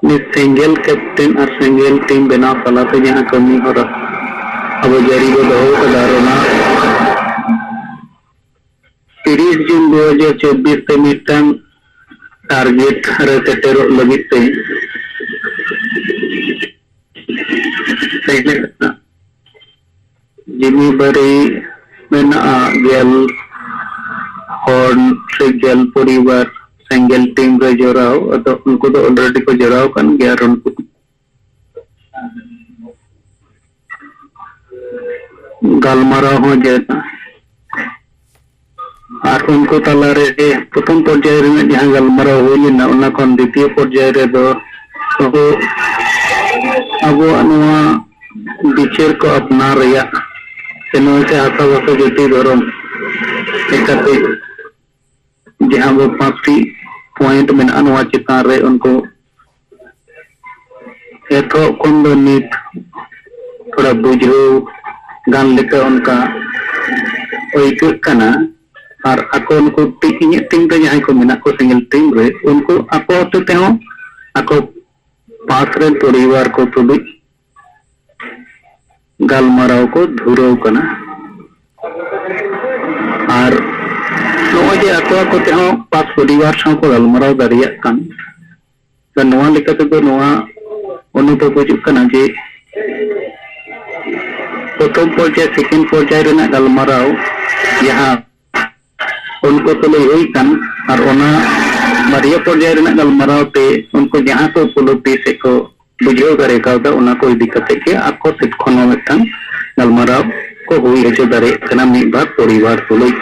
ᱱᱤᱛ ᱥᱮᱸᱜᱮᱞ ᱠᱮᱯᱴᱮᱱ ᱟᱨ ᱥᱮᱸᱜᱮᱞ ᱴᱤᱢ ᱵᱮᱱᱟᱣ ᱛᱟᱞᱟᱛᱮ ᱡᱟᱦᱟᱸ ᱠᱟᱹᱢᱤ ᱦᱚᱨᱟ ᱟᱵᱚ ᱡᱟᱹᱨᱤ ᱵᱚ ᱫᱚᱦᱚ ᱠᱟᱫᱟ, ᱟᱨ ᱚᱱᱟ ᱛᱤᱨᱤᱥ ᱡᱩᱱ ᱫᱩ ᱦᱟᱡᱟᱨ ᱪᱚᱵᱵᱤᱥ ᱛᱮ ᱢᱤᱫᱴᱟᱝ ᱴᱟᱨᱜᱮᱴ ᱨᱮ ᱥᱮᱴᱮᱨᱚᱜ ᱞᱟᱹᱜᱤᱫ ᱛᱮ ᱥᱮᱸᱜᱮᱞ ᱨᱮᱱᱟᱜ ᱡᱤᱢᱤᱵᱟᱨᱤ ᱢᱮᱱᱟᱜᱼᱟ ᱜᱮᱞ ᱦᱚᱲ ᱥᱮ ᱜᱮᱞ ᱯᱚᱨᱤᱵᱟᱨ ᱥᱮᱸᱜᱮᱞ ᱴᱤᱢ ᱨᱮ ᱡᱚᱲᱟᱣ᱾ ᱟᱫᱚ ᱩᱱᱠᱩ ᱫᱚ ᱚᱞᱨᱮᱰᱤ ᱠᱚ ᱡᱚᱲᱟᱣ ᱟᱠᱟᱱ ᱜᱮᱭᱟ, ᱟᱨ ᱩᱱᱠᱩ ᱜᱟᱞᱢᱟᱨᱟᱣ ᱦᱚᱸ ᱡᱮ ᱟᱨ ᱩᱱᱠᱩ ᱛᱟᱞᱟᱨᱮ ᱯᱨᱚᱛᱷᱚᱢ ᱯᱚᱨᱡᱟᱭ ᱨᱮᱱᱟᱜ ᱡᱟᱦᱟᱸ ᱜᱟᱞᱢᱟᱨᱟᱣ ᱦᱩᱭ ᱞᱮᱱᱟ, ᱚᱱᱟ ᱠᱷᱚᱱ ᱫᱤᱛᱤᱭᱚ ᱯᱚᱨᱡᱟᱭ ᱨᱮᱫᱚ ᱟᱵᱚ, ᱟᱵᱚᱣᱟᱜ ᱱᱚᱣᱟ ᱵᱤᱪᱟᱹᱨ ᱠᱚ ᱟᱯᱱᱟᱨ ᱨᱮᱭᱟᱜ ᱥᱮ ᱱᱚᱣᱟ ᱥᱮ ᱦᱟᱥᱟ ᱵᱷᱟᱥᱟ ᱡᱟᱹᱛᱤ ᱫᱷᱚᱨᱚᱢ ᱞᱮᱠᱟᱛᱮ ᱡᱟᱦᱟᱸ ᱵᱚ ᱯᱟᱸᱪᱴᱤ ᱯᱚᱭᱮᱱᱴ ᱢᱮᱱᱟᱜᱼᱟ, ᱱᱚᱣᱟ ᱪᱮᱛᱟᱱ ᱨᱮ ᱩᱱᱠᱩ ᱮᱛᱚᱦᱚᱵ ᱠᱷᱚᱱ ᱫᱚ ᱱᱤᱛ ᱛᱷᱚᱲᱟ ᱵᱩᱡᱷᱟᱹᱣ ᱜᱟᱱ ᱞᱮᱠᱟ ᱚᱱᱠᱟ ᱟᱹᱭᱠᱟᱹᱜ ᱠᱟᱱᱟ᱾ ᱟᱨ ᱟᱠᱚ ᱱᱩᱠᱩ ᱴᱤ-, ᱤᱧᱟᱹᱜ ᱴᱤᱢ ᱨᱮ ᱡᱟᱦᱟᱸᱭ ᱠᱚ ᱢᱮᱱᱟᱜ ᱠᱚ, ᱥᱮᱸᱜᱮᱞ ᱴᱤᱢ ᱨᱮ, ᱩᱱᱠᱩ ᱟᱠᱚ ᱦᱚᱛᱮ ᱛᱮᱦᱚᱸ ᱟᱠᱚ ᱯᱟᱥ ᱨᱮᱱ ᱯᱚᱨᱤᱵᱟᱨ ᱠᱚ ᱛᱩᱞᱩᱡ ᱜᱟᱞᱢᱟᱨᱟᱣ ᱠᱚ ᱫᱷᱩᱨᱟᱹᱣ ᱠᱟᱱᱟ᱾ ᱟᱨ ᱱᱚᱜᱼᱚᱭ ᱡᱮ ᱟᱠᱚ ᱟᱠᱚ ᱛᱮᱦᱚᱸ ᱯᱟᱥ ᱯᱚᱨᱤᱵᱟᱨ ᱥᱟᱶ ᱠᱚ ᱜᱟᱞᱢᱟᱨᱟᱣ ᱫᱟᱲᱮᱭᱟᱜ ᱠᱟᱱ, ᱛᱚ ᱱᱚᱣᱟ ᱞᱮᱠᱟ ᱛᱮᱫᱚ ᱱᱚᱣᱟ ᱚᱱᱩᱵᱷᱚᱵ ᱦᱤᱡᱩᱜ ᱠᱟᱱᱟ ᱡᱮ ᱯᱨᱚᱛᱷᱚᱢ ᱯᱚᱨᱡᱟᱭ, ᱥᱮᱠᱮᱱᱰ ᱯᱚᱨᱡᱟᱭ ᱨᱮᱱᱟᱜ ᱜᱟᱞᱢᱟᱨᱟᱣ ᱡᱟᱦᱟᱸ ᱩᱱᱠᱩ ᱛᱩᱞᱩᱡ ᱦᱩᱭ ᱠᱟᱱ, ᱟᱨ ᱚᱱᱟ ᱵᱟᱨᱭᱟ ᱯᱚᱨᱡᱟᱭ ᱨᱮᱱᱟᱜ ᱜᱟᱞᱢᱟᱨᱟᱣ ᱛᱮ ᱩᱱᱠᱩ ᱡᱟᱦᱟᱸ ᱠᱚ ᱩᱯᱚᱞᱚᱵᱽᱫᱷᱤ ᱥᱮ ᱠᱚ ᱵᱩᱡᱷᱟᱹᱣ ᱫᱟᱲᱮ ᱠᱟᱣᱫᱟ, ᱚᱱᱟ ᱠᱚ ᱤᱫᱤ ᱠᱟᱛᱮ ᱜᱮ ᱟᱠᱚ ᱥᱮᱫ ᱠᱷᱚᱱ ᱦᱚᱸ ᱢᱤᱫᱴᱟᱝ ᱜᱟᱞᱢᱟᱨᱟᱣ ᱠᱚ ᱦᱩᱭ ᱦᱚᱪᱚ ᱫᱟᱲᱮᱭᱟᱜ ᱠᱟᱱᱟ ᱢᱤᱫ ᱵᱟᱨ ᱯᱚᱨᱤᱵᱟᱨ ᱛᱩᱞᱩᱡ᱾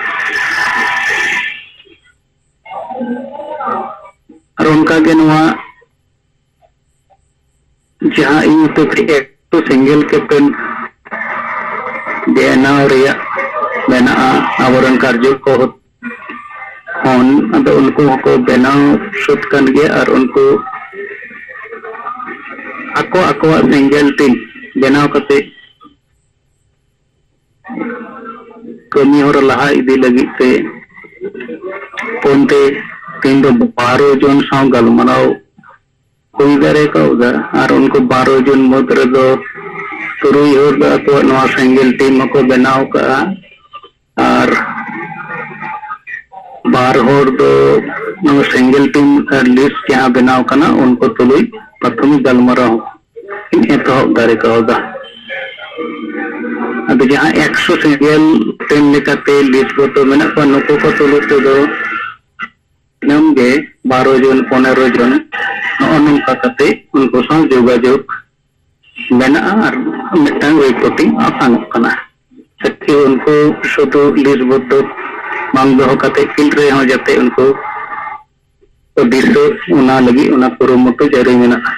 ᱟᱨ ᱚᱱᱠᱟ ᱜᱮ ᱱᱚᱣᱟ ᱡᱟᱦᱟᱸ ᱤᱧ ᱦᱚᱛᱮ ᱛᱮ ᱮᱠᱴᱩ ᱥᱮᱸᱜᱮᱞ ᱠᱮᱯᱴᱮᱱ ᱵᱮᱱᱟᱣ ᱨᱮᱭᱟᱜ ᱢᱮᱱᱟᱜᱼᱟ, ᱟᱵᱚᱨᱮᱱ ᱠᱟᱨᱡᱚ ᱠᱚ ᱠᱷᱚᱱ, ᱟᱫᱚ ᱩᱱᱠᱩ ᱦᱚᱸᱠᱚ ᱵᱮᱱᱟᱣ ᱥᱟᱹᱛ ᱠᱟᱱ ᱜᱮᱭᱟ᱾ ᱟᱨ ᱩᱱᱠᱩ ᱟᱠᱚ ᱟᱠᱚᱣᱟᱜ ᱥᱮᱸᱜᱮᱞ ᱴᱤᱢ ᱵᱮᱱᱟᱣ ᱠᱟᱛᱮ ᱠᱟᱹᱢᱤ ᱦᱚᱨᱟ ᱞᱟᱦᱟ ᱤᱫᱤ ᱞᱟᱹᱜᱤᱫ ᱛᱮ ᱯᱷᱳᱱ ᱛᱮ ᱛᱮᱦᱮᱧ ᱫᱚ ᱵᱟᱨᱚ ᱡᱚᱱ ᱥᱟᱶ ᱜᱟᱞᱢᱟᱨᱟᱣ ᱦᱩᱭ ᱫᱟᱲᱮ ᱠᱟᱣᱫᱟ᱾ ᱟᱨ ᱩᱱᱠᱩ ᱵᱟᱨᱚ ᱡᱚᱱ ᱢᱩᱫᱽ ᱨᱮᱫᱚ ᱛᱩᱨᱩᱭ ᱦᱚᱲ ᱫᱚ ᱟᱠᱚᱣᱟᱜ ᱱᱚᱣᱟ ᱥᱮᱸᱜᱮᱞ ᱴᱤᱢ ᱦᱚᱸᱠᱚ ᱵᱮᱱᱟᱣ ᱠᱟᱜᱼᱟ᱾ ᱟᱨ ᱵᱟᱨ ᱦᱚᱲ ᱫᱚ ᱱᱚᱣᱟ ᱥᱮᱸᱜᱮᱞ ᱴᱤᱢ ᱞᱤᱥᱴ ᱡᱟᱦᱟᱸ ᱵᱮᱱᱟᱣ ᱠᱟᱱᱟ, ᱩᱱᱠᱩ ᱛᱩᱞᱩᱡ ᱯᱨᱟᱛᱷᱚᱢᱤᱠ ᱜᱟᱞᱢᱟᱨᱟᱣ ᱠᱤᱱ ᱮᱛᱚᱦᱚᱵ ᱫᱟᱲᱮ ᱠᱟᱣᱫᱟ᱾ ᱟᱫᱚ ᱡᱟᱦᱟᱸ ᱮᱠᱥᱚ ᱥᱮᱸᱜᱮᱞ ᱴᱤᱢ ᱞᱮᱠᱟᱛᱮ ᱞᱤᱥᱴ ᱵᱚᱫᱚ ᱢᱮᱱᱟᱜ ᱠᱚᱣᱟ, ᱱᱩᱠᱩ ᱠᱚ ᱛᱩᱞᱩᱡ ᱛᱮᱫᱚ ᱫᱤᱱᱟᱹᱢ ᱜᱮ ᱵᱟᱨᱚ ᱡᱚᱱ, ᱯᱚᱱᱮᱨᱚ ᱡᱚᱱ ᱱᱚᱜᱼᱚ ᱱᱚᱝᱠᱟ ᱠᱟᱛᱮ ᱩᱱᱠᱩ ᱥᱟᱶ ᱡᱳᱜᱟᱡᱳᱜᱽ ᱢᱮᱱᱟᱜᱼᱟ ᱟᱨ ᱢᱤᱫᱴᱟᱝ ᱨᱤᱯᱳᱨᱴᱤᱝ ᱟᱥᱟᱱᱚᱜ ᱠᱟᱱᱟ᱾ ᱥᱮᱠᱤ ᱩᱱᱠᱩ ᱥᱩᱫᱷᱩ ᱞᱤᱥᱴ ᱵᱚᱫᱚ ᱵᱟᱝ ᱫᱚᱦᱚ ᱠᱟᱛᱮ ᱯᱷᱤᱞᱰ ᱨᱮᱦᱚᱸ ᱡᱟᱛᱮ ᱩᱱᱠᱩ ᱠᱚ ᱫᱤᱥᱟᱹ, ᱚᱱᱟ ᱞᱟᱹᱜᱤᱫ ᱚᱱᱟ ᱠᱩᱨᱩᱢᱩᱴᱩ ᱡᱟᱹᱨᱤ ᱢᱮᱱᱟᱜᱼᱟ᱾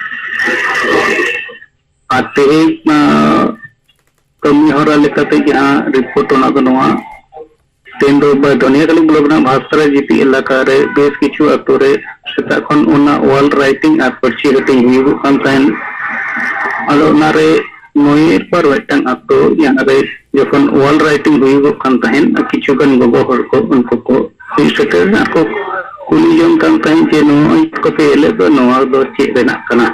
ᱟᱨ ᱛᱮᱦᱮᱧ, ᱟᱸ, ᱠᱟᱹᱢᱤ ᱦᱚᱨᱟ ᱞᱮᱠᱟᱛᱮ ᱡᱟᱦᱟᱸ ᱨᱤᱯᱳᱨᱴ, ᱚᱱᱟ ᱫᱚ ᱱᱚᱣᱟ ᱛᱮᱦᱮᱧ ᱫᱚ ᱵᱟ-, ᱫᱷᱚᱱᱤᱭᱟᱹᱠᱟᱹᱞᱤ ᱵᱞᱚᱠ ᱨᱮᱱᱟᱜ ᱵᱷᱟᱥᱨᱟ ᱡᱤᱯᱤ ᱮᱞᱟᱠᱟ ᱨᱮ ᱵᱮᱥ ᱠᱤᱪᱷᱩ ᱟᱛᱳ ᱨᱮ ᱥᱮᱛᱟᱜ ᱠᱷᱚᱱ ᱚᱱᱟ ᱚᱞ ᱨᱟᱭᱴᱤᱝ ᱟᱨ ᱯᱟᱹᱨᱥᱤ ᱦᱟᱹᱴᱤᱧ ᱦᱩᱭᱩᱜᱚᱜ ᱠᱟᱱ ᱛᱟᱦᱮᱸᱱ᱾ ᱟᱫᱚ ᱚᱱᱟᱨᱮ ᱱᱚᱭᱮᱨ ᱯᱟᱨ ᱢᱤᱫᱴᱟᱝ ᱟᱛᱳ, ᱡᱟᱦᱟᱸ ᱨᱮ ᱡᱚᱠᱷᱚᱱ ᱚᱞ ᱨᱟᱭᱴᱤᱝ ᱦᱩᱭᱩᱜᱚᱜ ᱠᱟᱱ ᱛᱟᱦᱮᱸᱱ, ᱠᱤᱪᱷᱩ ᱜᱟᱱ ᱜᱚᱜᱚ ᱦᱚᱲ ᱠᱚ ᱩᱱᱠᱩ ᱠᱚ ᱦᱮᱡ ᱥᱮᱴᱮᱨ ᱮᱱᱟ, ᱠᱚ ᱠᱩᱞᱤ ᱡᱚᱝ ᱠᱟᱱ ᱛᱟᱦᱮᱸᱫ ᱡᱮ, "ᱱᱚᱜᱼᱚᱭ ᱠᱚᱯᱮ ᱮᱞᱮᱫ ᱫᱚ, ᱱᱚᱣᱟ ᱫᱚ ᱪᱮᱫ ᱨᱮᱱᱟᱜ ᱠᱟᱱᱟ?"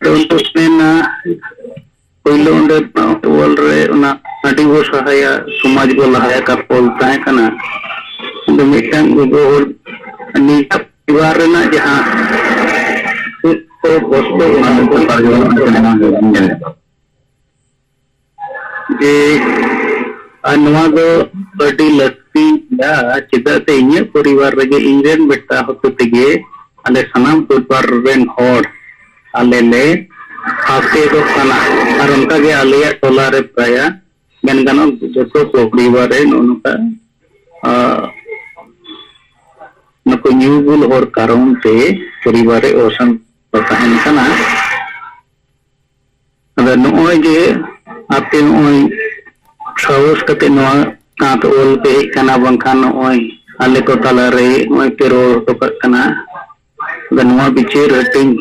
ᱛᱚ ᱩᱱᱠᱩ ᱢᱮᱱᱟ, ᱯᱳᱭᱞᱳ ᱚᱸᱰᱮ ᱚᱞ ᱨᱮ ᱚᱱᱟ ᱦᱟᱺᱰᱤ ᱵᱚ ᱥᱟᱦᱟᱭᱟ, ᱥᱚᱢᱟᱡᱽ ᱵᱚ ᱞᱟᱦᱟᱭᱟ ᱠᱟᱛᱷᱟ ᱚᱞ ᱛᱟᱦᱮᱸ ᱠᱟᱱᱟ᱾ ᱟᱫᱚ ᱢᱤᱫᱴᱟᱝ ᱜᱚᱜᱚ ᱦᱚᱲ ᱱᱤᱡᱟᱜ ᱯᱚᱨᱤᱵᱟᱨ ᱨᱮᱱᱟᱜ ᱡᱟᱦᱟᱸ ᱫᱩᱠ ᱠᱚ ᱠᱚᱥᱴᱚ, ᱚᱱᱟ ᱠᱚ ᱡᱮ, ᱟᱨ ᱱᱚᱣᱟ ᱫᱚ ᱟᱹᱰᱤ ᱞᱟᱹᱠᱛᱤ ᱜᱮᱭᱟ, ᱪᱮᱫᱟᱜ ᱥᱮ ᱤᱧᱟᱹᱜ ᱯᱚᱨᱤᱵᱟᱨ ᱨᱮᱜᱮ ᱤᱧ ᱨᱮᱱ ᱵᱮᱴᱟ ᱦᱚᱛᱮ ᱛᱮᱜᱮ ᱟᱞᱮ ᱥᱟᱱᱟᱢ ᱯᱚᱨᱤᱵᱟᱨ ᱨᱮᱱ ᱦᱚᱲ ᱟᱞᱮ ᱞᱮ ᱦᱟᱨᱠᱮᱛᱚᱜ ᱠᱟᱱᱟ᱾ ᱟᱨ ᱚᱱᱠᱟ ᱜᱮ ᱟᱞᱮᱭᱟᱜ ᱴᱚᱞᱟ ᱨᱮ ᱯᱨᱟᱭᱟ ᱢᱮᱱ ᱜᱟᱱᱚᱜ ᱡᱚᱛᱚ ᱯᱚᱨᱤᱵᱟᱨ ᱨᱮ ᱱᱚᱜᱼᱚ ᱱᱚᱝᱠᱟ, ᱟᱸ, ᱱᱩᱠᱩ ᱧᱩ ᱵᱩᱞ ᱦᱚᱲ ᱠᱟᱨᱚᱱ ᱛᱮ ᱯᱚᱨᱤᱵᱟᱨ ᱨᱮ ᱚᱥᱟᱱᱛᱤ ᱛᱟᱦᱮᱱ ᱠᱟᱱᱟ᱾ ᱟᱫᱚ ᱱᱚᱜᱼᱚᱭ ᱡᱮ ᱟᱯᱮ ᱱᱚᱜᱼᱚᱭ ᱥᱟᱦᱚᱥ ᱠᱟᱛᱮ ᱱᱚᱣᱟ ᱠᱟᱸᱛ ᱚᱞ ᱯᱮ ᱦᱮᱡ ᱠᱟᱱᱟ, ᱵᱟᱝᱠᱷᱟᱱ ᱱᱚᱜᱼᱚᱭ ᱟᱞᱮ ᱠᱚ ᱛᱟᱞᱟᱨᱮ ᱱᱚᱜᱼᱚᱭ ᱯᱮ ᱨᱚᱲ ᱦᱚᱴᱚ ᱠᱟᱜ ᱠᱟᱱᱟ᱾ ᱟᱫᱚ ᱱᱚᱣᱟ ᱵᱤᱪᱟᱹᱨ ᱦᱟᱹᱴᱤᱧ,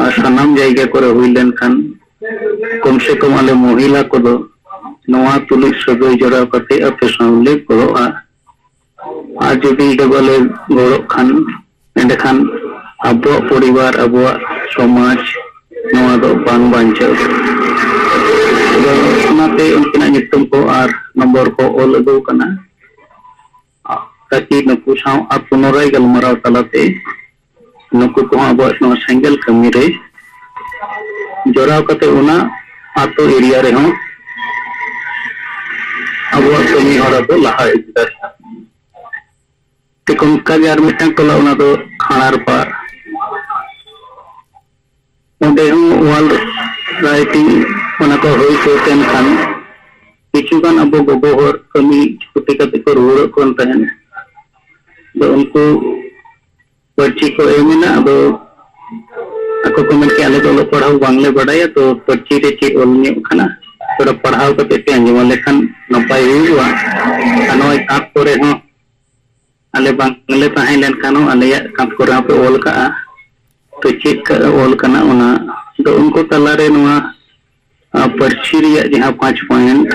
ᱟᱨ ᱥᱟᱱᱟᱢ ᱡᱟᱭᱜᱟ ᱠᱚᱨᱮ ᱦᱩᱭ ᱞᱮᱱᱠᱷᱟᱱ ᱠᱚᱢ ᱥᱮ ᱠᱚᱢ ᱟᱞᱮ ᱢᱚᱦᱤᱞᱟ ᱠᱚᱫᱚ ᱱᱚᱣᱟ ᱛᱩᱞᱩᱡ ᱥᱟᱹᱜᱟᱹᱭ ᱡᱚᱲᱟᱣ ᱠᱟᱛᱮ ᱟᱯᱮ ᱥᱟᱶ ᱞᱮ ᱜᱚᱲᱚᱜᱼᱟ᱾ ᱟᱨ ᱡᱩᱫᱤ ᱚᱸᱰᱮ ᱵᱟᱞᱮ ᱜᱚᱲᱚᱜ ᱠᱷᱟᱱ, ᱮᱸᱰᱮᱠᱷᱟᱱ ᱟᱵᱚᱣᱟᱜ ᱯᱚᱨᱤᱵᱟᱨ, ᱟᱵᱚᱣᱟᱜ ᱥᱚᱢᱟᱡᱽ, ᱱᱚᱣᱟ ᱫᱚ ᱵᱟᱝ ᱵᱟᱧᱪᱟᱣ᱾ ᱟᱫᱚ ᱚᱱᱟᱛᱮ ᱩᱱᱠᱤᱱᱟᱜ ᱧᱩᱛᱩᱢ ᱠᱚ ᱟᱨ ᱱᱚᱢᱵᱚᱨ ᱠᱚ ᱚᱞ ᱟᱹᱜᱩ ᱟᱠᱟᱱᱟ᱾ ᱛᱟᱠᱤ ᱱᱩᱠᱩ ᱥᱟᱶ ᱟᱨ ᱯᱩᱱᱚᱨᱟᱭ ᱜᱟᱞᱢᱟᱨᱟᱣ ᱛᱟᱞᱟᱛᱮ ᱱᱩᱠᱩ ᱠᱚᱦᱚᱸ ᱟᱵᱚᱣᱟᱜ ᱱᱚᱣᱟ ᱥᱮᱸᱜᱮᱞ ᱠᱟᱹᱢᱤ ᱨᱮ ᱡᱚᱲᱟᱣ ᱠᱟᱛᱮ ᱚᱱᱟ ᱟᱛᱳ ᱮᱨᱤᱭᱟ ᱨᱮᱦᱚᱸ ᱟᱵᱚᱣᱟᱜ ᱠᱟᱹᱢᱤ ᱦᱚᱨᱟ ᱵᱚ ᱞᱟᱦᱟ ᱤᱫᱤ ᱫᱟᱲᱮᱭᱟᱜᱼᱟ᱾ ᱴᱷᱤᱠ ᱚᱱᱠᱟ ᱜᱮ ᱟᱨ ᱢᱤᱫᱴᱟᱝ ᱴᱚᱞᱟ, ᱚᱱᱟ ᱫᱚ ᱠᱷᱟᱸᱲᱟᱨᱯᱟᱲ᱾ ᱚᱸᱰᱮ ᱦᱚᱸ ᱚᱞ ᱨᱟᱭᱴᱤᱝ ᱚᱱᱟ ᱠᱚ ᱦᱩᱭ ᱥᱟᱹᱛ ᱮᱱ ᱠᱷᱟᱱ ᱠᱤᱪᱷᱩ ᱜᱟᱱ ᱟᱵᱚ ᱜᱚᱜᱚ ᱦᱚᱲ ᱠᱟᱹᱢᱤ ᱪᱷᱩᱴᱤ ᱠᱟᱛᱮ ᱠᱚ ᱨᱩᱣᱟᱹᱲᱚᱜ ᱠᱟᱱ ᱛᱟᱦᱮᱸᱱ᱾ ᱟᱫᱚ ᱩᱱᱠᱩ ᱯᱟᱹᱨᱪᱤ ᱠᱚ ᱮᱢ ᱮᱱᱟ᱾ ᱟᱫᱚ ᱟᱠᱚ ᱠᱚ ᱢᱮᱱ ᱠᱮᱫ, "ᱟᱞᱮ ᱫᱚ ᱚᱞᱚᱜ ᱯᱟᱲᱦᱟᱣ ᱵᱟᱝᱞᱮ ᱵᱟᱰᱟᱭᱟ, ᱛᱚ ᱯᱟᱹᱨᱪᱤ ᱨᱮ ᱪᱮᱫ ᱚᱞ ᱧᱚᱜ ᱠᱟᱱᱟ, ᱛᱷᱚᱲᱟ ᱯᱟᱲᱦᱟᱣ ᱠᱟᱛᱮ ᱯᱮ ᱟᱸᱡᱚᱢ ᱟᱞᱮ ᱠᱷᱟᱱ ᱱᱟᱯᱟᱭ ᱦᱩᱭᱩᱜᱼᱟ᱾ ᱟᱨ ᱱᱚᱜᱼᱚᱭ ᱠᱟᱸᱛ ᱠᱚᱨᱮ ᱦᱚᱸ ᱟᱞᱮ ᱵᱟᱝᱞᱮ ᱛᱟᱦᱮᱸ ᱞᱮᱱᱠᱷᱟᱱ ᱦᱚᱸ ᱟᱞᱮᱭᱟᱜ ᱠᱟᱸᱛ ᱠᱚᱨᱮ ᱦᱚᱸᱯᱮ ᱚᱞ ᱠᱟᱜᱼᱟ, ᱛᱚ ᱪᱮᱫ ᱠᱟ-, ᱚᱞ ᱠᱟᱱᱟ ᱚᱱᱟ?" ᱫᱚ ᱩᱱᱠᱩ ᱛᱟᱞᱟᱨᱮ ᱱᱚᱣᱟ, ᱟ, ᱯᱟᱹᱨᱥᱤ ᱨᱮᱭᱟᱜ ᱡᱟᱦᱟᱸ ᱯᱟᱸᱪ ᱯᱚᱭᱮᱱᱴ,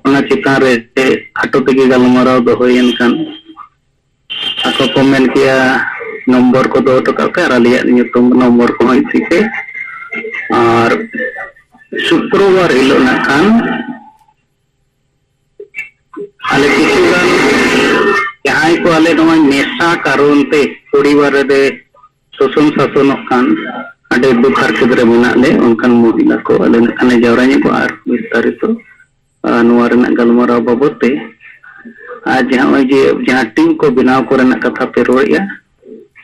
ᱚᱱᱟ ᱪᱮᱛᱟᱱ ᱨᱮ ᱠᱷᱟᱴᱚ ᱛᱮᱜᱮ ᱜᱟᱞᱢᱟᱨᱟᱣ ᱫᱚᱦᱚᱭᱮᱱ ᱠᱷᱟᱱ, ᱟᱠᱚ ᱠᱚ ᱢᱮᱱ ᱠᱮᱭᱟ, "ᱱᱚᱢᱵᱚᱨ ᱠᱚ ᱫᱚᱦᱚ ᱦᱚᱴᱚ ᱠᱟᱜ ᱯᱮ ᱟᱨ ᱟᱞᱮᱭᱟᱜ ᱧᱩᱛᱩᱢ ᱱᱚᱢᱵᱚᱨ ᱠᱚᱦᱚᱸ ᱤᱫᱤ ᱯᱮ᱾" ᱟᱨ ᱥᱩᱠᱨᱚᱵᱟᱨ ᱦᱤᱞᱳᱜ ᱱᱟᱜ ᱠᱷᱟᱱ ᱟᱞᱮ ᱠᱤᱪᱷᱩ ᱜᱟᱱ ᱡᱟᱦᱟᱸᱭ ᱠᱚ ᱟᱞᱮ ᱱᱚᱣᱟ ᱱᱮᱥᱟ ᱠᱟᱨᱚᱱ ᱛᱮ ᱯᱚᱨᱤᱵᱟᱨ ᱨᱮ ᱥᱳᱥᱚᱱ ᱥᱟᱥᱚᱱᱚᱜ ᱠᱟᱱ, ᱟᱹᱰᱤ ᱫᱩᱠ ᱦᱟᱨᱠᱮᱛ ᱨᱮ ᱢᱮᱱᱟᱜ ᱞᱮ, ᱚᱱᱠᱟᱱ ᱢᱚᱦᱤᱞᱟ ᱠᱚ ᱟᱞᱮ ᱱᱟᱜ ᱠᱷᱟᱱ ᱞᱮ ᱡᱟᱣᱨᱟ ᱧᱚᱜᱚᱜᱼᱟ ᱟᱨ ᱵᱤᱥᱛᱟᱨᱤᱛᱚ, ᱟᱨ ᱱᱚᱣᱟ ᱨᱮᱱᱟᱜ ᱜᱟᱞᱢᱟᱨᱟᱣ ᱵᱟᱵᱚᱫ ᱛᱮ, ᱟᱨ ᱡᱟᱦᱟᱸ ᱱᱚᱜᱼᱚᱭ ᱡᱮ ᱡᱟᱦᱟᱸ ᱴᱤᱢ ᱠᱚ ᱵᱮᱱᱟᱣ ᱠᱚᱨᱮᱱᱟᱜ ᱠᱟᱛᱷᱟ ᱯᱮ ᱨᱚᱲᱮᱫᱼᱟ,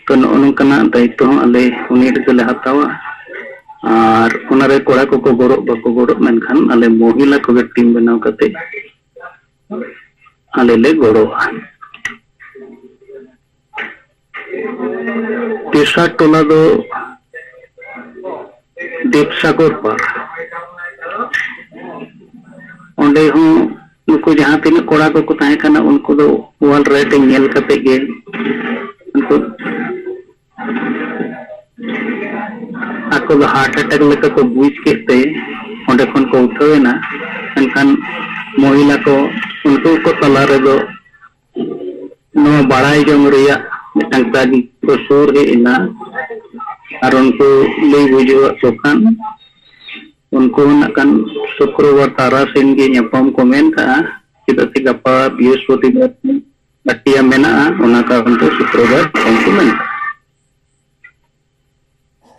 ᱛᱚ ᱱᱚᱜᱼᱚ ᱱᱚᱝᱠᱟᱱᱟᱜ ᱫᱟᱭᱤᱛᱛᱚ ᱦᱚᱸ ᱟᱞᱮ ᱩᱱᱤ ᱨᱮᱜᱮ ᱞᱮ ᱦᱟᱛᱟᱣᱟ᱾ ᱟᱨ ᱚᱱᱟᱨᱮ ᱠᱚᱲᱟ ᱠᱚᱠᱚ ᱜᱚᱲᱚᱜ ᱵᱟᱠᱚ ᱜᱚᱲᱚᱜ, ᱢᱮᱱᱠᱷᱟᱱ ᱟᱞᱮ ᱢᱚᱦᱤᱞᱟ ᱠᱚᱜᱮ ᱴᱤᱢ ᱵᱮᱱᱟᱣ ᱠᱟᱛᱮ ᱟᱞᱮ ᱞᱮ ᱜᱚᱲᱚᱜᱼᱟ᱾ ᱛᱮᱥᱟᱨ ᱴᱚᱞᱟ ᱫᱚ ᱫᱮᱵᱽᱥᱟᱜᱚᱨ ᱯᱟᱲ᱾ ᱚᱸᱰᱮ ᱦᱚᱸ ᱱᱩᱠᱩ ᱡᱟᱦᱟᱸ ᱛᱤᱱᱟᱹᱜ ᱠᱚᱲᱟ ᱠᱚᱠᱚ ᱛᱟᱦᱮᱸ ᱠᱟᱱᱟ, ᱩᱱᱠᱩ ᱫᱚ ᱚᱞ ᱨᱟᱭᱴᱤᱝ ᱧᱮᱞ ᱠᱟᱛᱮ ᱜᱮ ᱩᱱᱠᱩ ᱟᱠᱚ ᱫᱚ ᱦᱟᱨᱴ ᱮᱴᱮᱠ ᱞᱮᱠᱟ ᱠᱚ ᱵᱩᱡᱽ ᱠᱮᱫ ᱛᱮ ᱚᱸᱰᱮ ᱠᱷᱚᱱ ᱠᱚ ᱩᱴᱷᱟᱹᱣ ᱮᱱᱟ᱾ ᱢᱮᱱᱠᱷᱟᱱ ᱢᱚᱦᱤᱞᱟ ᱠᱚ ᱩᱱᱠᱩ ᱠᱚ ᱛᱟᱞᱟ ᱨᱮᱫᱚ ᱱᱚᱣᱟ ᱵᱟᱲᱟᱭ ᱡᱚᱝ ᱨᱮᱭᱟᱜ ᱢᱤᱫᱴᱟᱝ ᱫᱟᱹᱵᱤ ᱠᱚ ᱥᱩᱨ ᱦᱮᱡ ᱮᱱᱟ ᱟᱨ ᱩᱱᱠᱩ ᱞᱟᱹᱭ ᱵᱩᱡᱷᱟᱹᱣᱟᱫ ᱠᱚ ᱠᱷᱟᱱ, ᱩᱱᱠᱩ ᱦᱚᱸ ᱱᱟᱜ ᱠᱷᱟᱱ ᱥᱩᱠᱨᱚᱵᱟᱨ ᱛᱟᱨᱟᱥᱤᱧ ᱜᱮ ᱧᱟᱯᱟᱢ ᱠᱚ ᱢᱮᱱ ᱠᱟᱜᱼᱟ, ᱪᱮᱫᱟᱜ ᱥᱮ ᱜᱟᱯᱟ ᱵᱨᱤᱦᱚᱥᱯᱚᱛᱤᱵᱟᱨ ᱦᱟᱹᱴᱤᱭᱟᱹ ᱢᱮᱱᱟᱜᱼᱟ, ᱚᱱᱟ ᱠᱟᱨᱚᱱ ᱛᱮ ᱥᱩᱠᱨᱚᱵᱟᱨ ᱧᱟᱯᱟᱢ ᱠᱚ ᱢᱮᱱ ᱠᱟᱜᱼᱟ᱾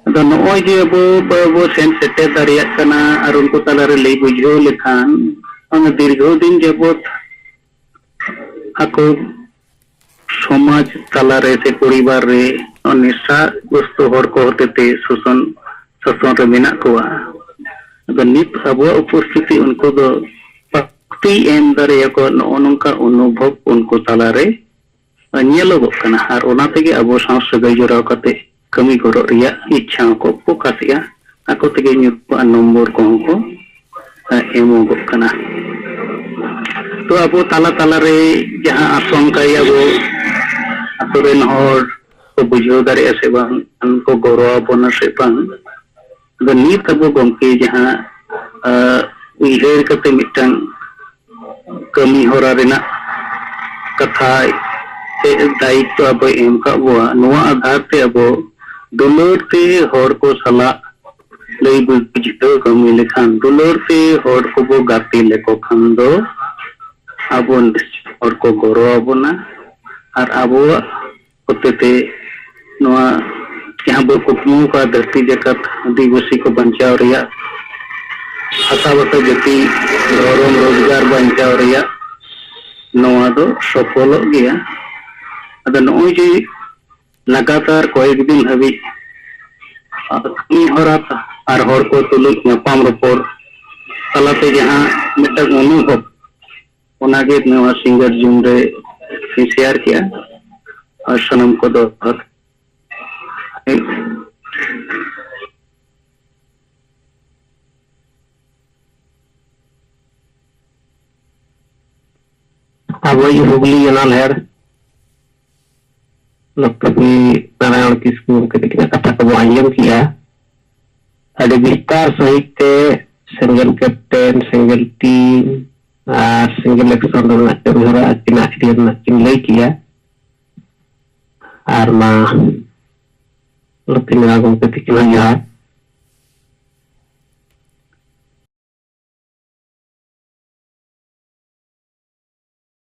ᱟᱫᱚ ᱱᱚᱜᱼᱚᱭ ᱡᱮ ᱟᱵᱚ ᱵᱟᱵᱚ ᱥᱮᱱ ᱥᱮᱴᱮᱨ ᱫᱟᱲᱮᱭᱟᱜ ᱠᱟᱱᱟ ᱟᱨ ᱩᱱᱠᱩ ᱛᱟᱞᱟᱨᱮ ᱞᱟᱹᱭ ᱵᱩᱡᱷᱟᱹᱣ ᱞᱮᱠᱷᱟᱱ, ᱚᱱᱟ ᱫᱤᱨᱜᱷᱚ ᱫᱤᱱ ᱡᱟᱵᱚᱛ ᱟᱠᱚ ᱥᱚᱢᱟᱡᱽ ᱛᱟᱞᱟᱨᱮ ᱥᱮ ᱯᱚᱨᱤᱵᱟᱨ ᱨᱮ ᱱᱤᱥᱟᱜᱨᱚᱥᱛᱚ ᱦᱚᱲ ᱠᱚ ᱦᱚᱛᱮᱛᱮ ᱥᱳᱥᱚᱱ ᱥᱟᱥᱚᱱ ᱨᱮ ᱢᱮᱱᱟᱜ ᱠᱚᱣᱟ᱾ ᱟᱫᱚ ᱱᱤᱛ ᱟᱵᱚᱣᱟᱜ ᱩᱯᱚᱥᱛᱷᱤᱛᱤ ᱩᱱᱠᱩ ᱫᱚ ᱯᱟᱠᱛᱤ ᱮᱢ ᱫᱟᱲᱮᱭᱟᱠᱚᱣᱟ, ᱱᱚᱜᱼᱚ ᱱᱚᱝᱠᱟ ᱚᱱᱩᱵᱷᱚᱵ ᱩᱱᱠᱩ ᱛᱟᱞᱟᱨᱮ ᱧᱮᱞᱚᱜᱚᱜ ᱠᱟᱱᱟ᱾ ᱟᱨ ᱚᱱᱟ ᱛᱮᱜᱮ ᱟᱵᱚ ᱥᱟᱶ ᱥᱟᱹᱜᱟᱹᱭ ᱡᱚᱲᱟᱣ ᱠᱟᱛᱮ ᱠᱟᱹᱢᱤ ᱜᱚᱨᱚᱜ ᱨᱮᱭᱟᱜ ᱤᱪᱪᱷᱟ ᱦᱚᱸᱠᱚ ᱯᱨᱚᱠᱟᱥᱮᱜᱼᱟ᱾ ᱟᱠᱚ ᱛᱮᱜᱮ ᱧᱩᱛᱩᱢ ᱟᱨ ᱱᱚᱢᱵᱚᱨ ᱠᱚᱦᱚᱸ ᱠᱚ ᱮᱢᱚᱜᱚᱜ ᱠᱟᱱᱟ᱾ ᱛᱚ ᱟᱵᱚ ᱛᱟᱞᱟ ᱛᱟᱞᱟᱨᱮ ᱡᱟᱦᱟᱸ ᱟᱥᱚᱝᱠᱟᱭ ᱟᱵᱚ ᱟᱛᱳ ᱨᱮᱱ ᱦᱚᱲ ᱠᱚ ᱵᱩᱡᱷᱟᱹᱣ ᱫᱟᱲᱮᱭᱟᱜᱼᱟ ᱥᱮ ᱵᱟᱝ, ᱠᱚ ᱜᱚᱨᱚ ᱟᱵᱚᱱᱟ ᱥᱮ ᱵᱟᱝ᱾ ᱟᱫᱚ ᱱᱤᱛ ᱟᱵᱚ ᱜᱚᱢᱠᱮ ᱡᱟᱦᱟᱸ ᱩᱭᱦᱟᱹᱨ ᱠᱟᱛᱮ ᱢᱤᱫᱴᱟᱝ ᱠᱟᱹᱢᱤ ᱦᱚᱨᱟ ᱨᱮᱱᱟᱜ ᱠᱟᱛᱷᱟ ᱥᱮ ᱫᱟᱭᱤᱛᱛᱚ ᱟᱵᱚᱭ ᱮᱢ ᱠᱟᱜ ᱵᱚᱣᱟ, ᱱᱚᱣᱟ ᱟᱫᱷᱟᱨ ᱛᱮ ᱟᱵᱚ ᱫᱩᱞᱟᱹᱲ ᱛᱮ ᱦᱚᱲ ᱠᱚ ᱥᱟᱞᱟᱜ ᱞᱟᱹᱭ ᱵᱩᱡᱷᱟᱹᱣ ᱠᱟᱹᱢᱤ ᱞᱮᱠᱷᱟᱱ, ᱫᱩᱞᱟᱹᱲ ᱛᱮ ᱦᱚᱲ ᱠᱚᱵᱚ ᱜᱟᱛᱮ ᱞᱮᱠᱚ ᱠᱷᱟᱱ ᱫᱚ ᱟᱵᱚ ᱱᱤᱥᱪᱚᱭ ᱦᱚᱲ ᱠᱚ ᱜᱚᱨᱚ ᱟᱵᱚᱱᱟ ᱟᱨ ᱟᱵᱚᱣᱟᱜ ᱦᱚᱛᱮᱛᱮ ᱱᱚᱣᱟ ᱡᱟᱦᱟᱸ ᱵᱚ ᱠᱩᱠᱢᱩ ᱟᱠᱟᱫ ᱫᱷᱟᱹᱨᱛᱤ ᱡᱟᱠᱟᱛ ᱟᱹᱫᱤᱵᱟᱹᱥᱤ ᱠᱚ ᱵᱟᱧᱪᱟᱣ ᱨᱮᱭᱟᱜ, ᱦᱟᱥᱟ ᱵᱷᱟᱥᱟ ᱡᱟᱹᱛᱤ ᱫᱷᱚᱨᱚᱢ ᱨᱳᱡᱽᱜᱟᱨ ᱵᱟᱧᱪᱟᱣ ᱨᱮᱭᱟᱜ, ᱱᱚᱣᱟ ᱫᱚ ᱥᱚᱯᱷᱚᱞᱚᱜ ᱜᱮᱭᱟ᱾ ᱟᱫᱚ ᱱᱚᱜᱼᱚᱭ ᱡᱮ ᱞᱟᱜᱟᱛᱟᱨ ᱠᱚᱭᱮᱠ ᱫᱤᱱ ᱦᱟᱹᱵᱤᱡ ᱠᱟᱹᱢᱤ ᱦᱚᱨᱟ ᱟᱨ ᱦᱚᱲ ᱠᱚ ᱛᱩᱞᱩᱡ ᱧᱟᱯᱟᱢ ᱨᱚᱯᱚᱲ ᱛᱟᱞᱟᱛᱮ ᱡᱟᱦᱟᱸ ᱢᱤᱫᱴᱟᱝ ᱚᱱᱩᱵᱷᱚᱵ, ᱚᱱᱟᱜᱮ ᱱᱚᱣᱟ ᱥᱤᱝᱜᱟᱨ ᱡᱩᱢ ᱨᱮ ᱤᱧ ᱥᱮᱭᱟᱨ ᱠᱮᱜᱼᱟ᱾ ᱟᱨ ᱥᱟᱱᱟᱢ ᱠᱚᱫᱚ ᱟᱵᱚᱭᱤᱡ Hooghly zonal ᱦᱮᱲ doctor P Narayan ᱠᱤᱥᱠᱩ ᱜᱚᱢᱠᱮ ᱛᱟᱹᱠᱤᱱᱟᱜ ᱠᱟᱛᱷᱟ ᱠᱚᱵᱚ ᱟᱸᱡᱚᱢ ᱠᱮᱜᱼᱟ᱾ ᱟᱹᱰᱤ ᱵᱤᱥᱛᱟᱨ ᱥᱟᱺᱦᱤᱡ ᱛᱮ ᱥᱮᱸᱜᱮᱞ ᱠᱮᱯᱴᱮᱱ, ᱥᱮᱸᱜᱮᱞ ᱴᱤᱢ ᱟᱨ ᱥᱮᱸᱜᱮᱞ ᱮᱠᱥᱚᱱ ᱨᱮᱱᱟᱜ ᱠᱟᱹᱢᱤᱦᱚᱨᱟ ᱟᱹᱠᱤᱱᱟᱜ ᱤᱭᱟᱹ ᱨᱮᱱᱟᱜ ᱠᱤᱱ ᱞᱟᱹᱭ ᱠᱮᱜᱼᱟ᱾ ᱟᱨ ᱢᱟ ᱞᱩᱛᱤ ᱢᱮᱞᱟ ᱜᱚᱢᱠᱮ ᱛᱤᱠᱤᱱ ᱦᱚᱸ ᱡᱚᱦᱟᱨ᱾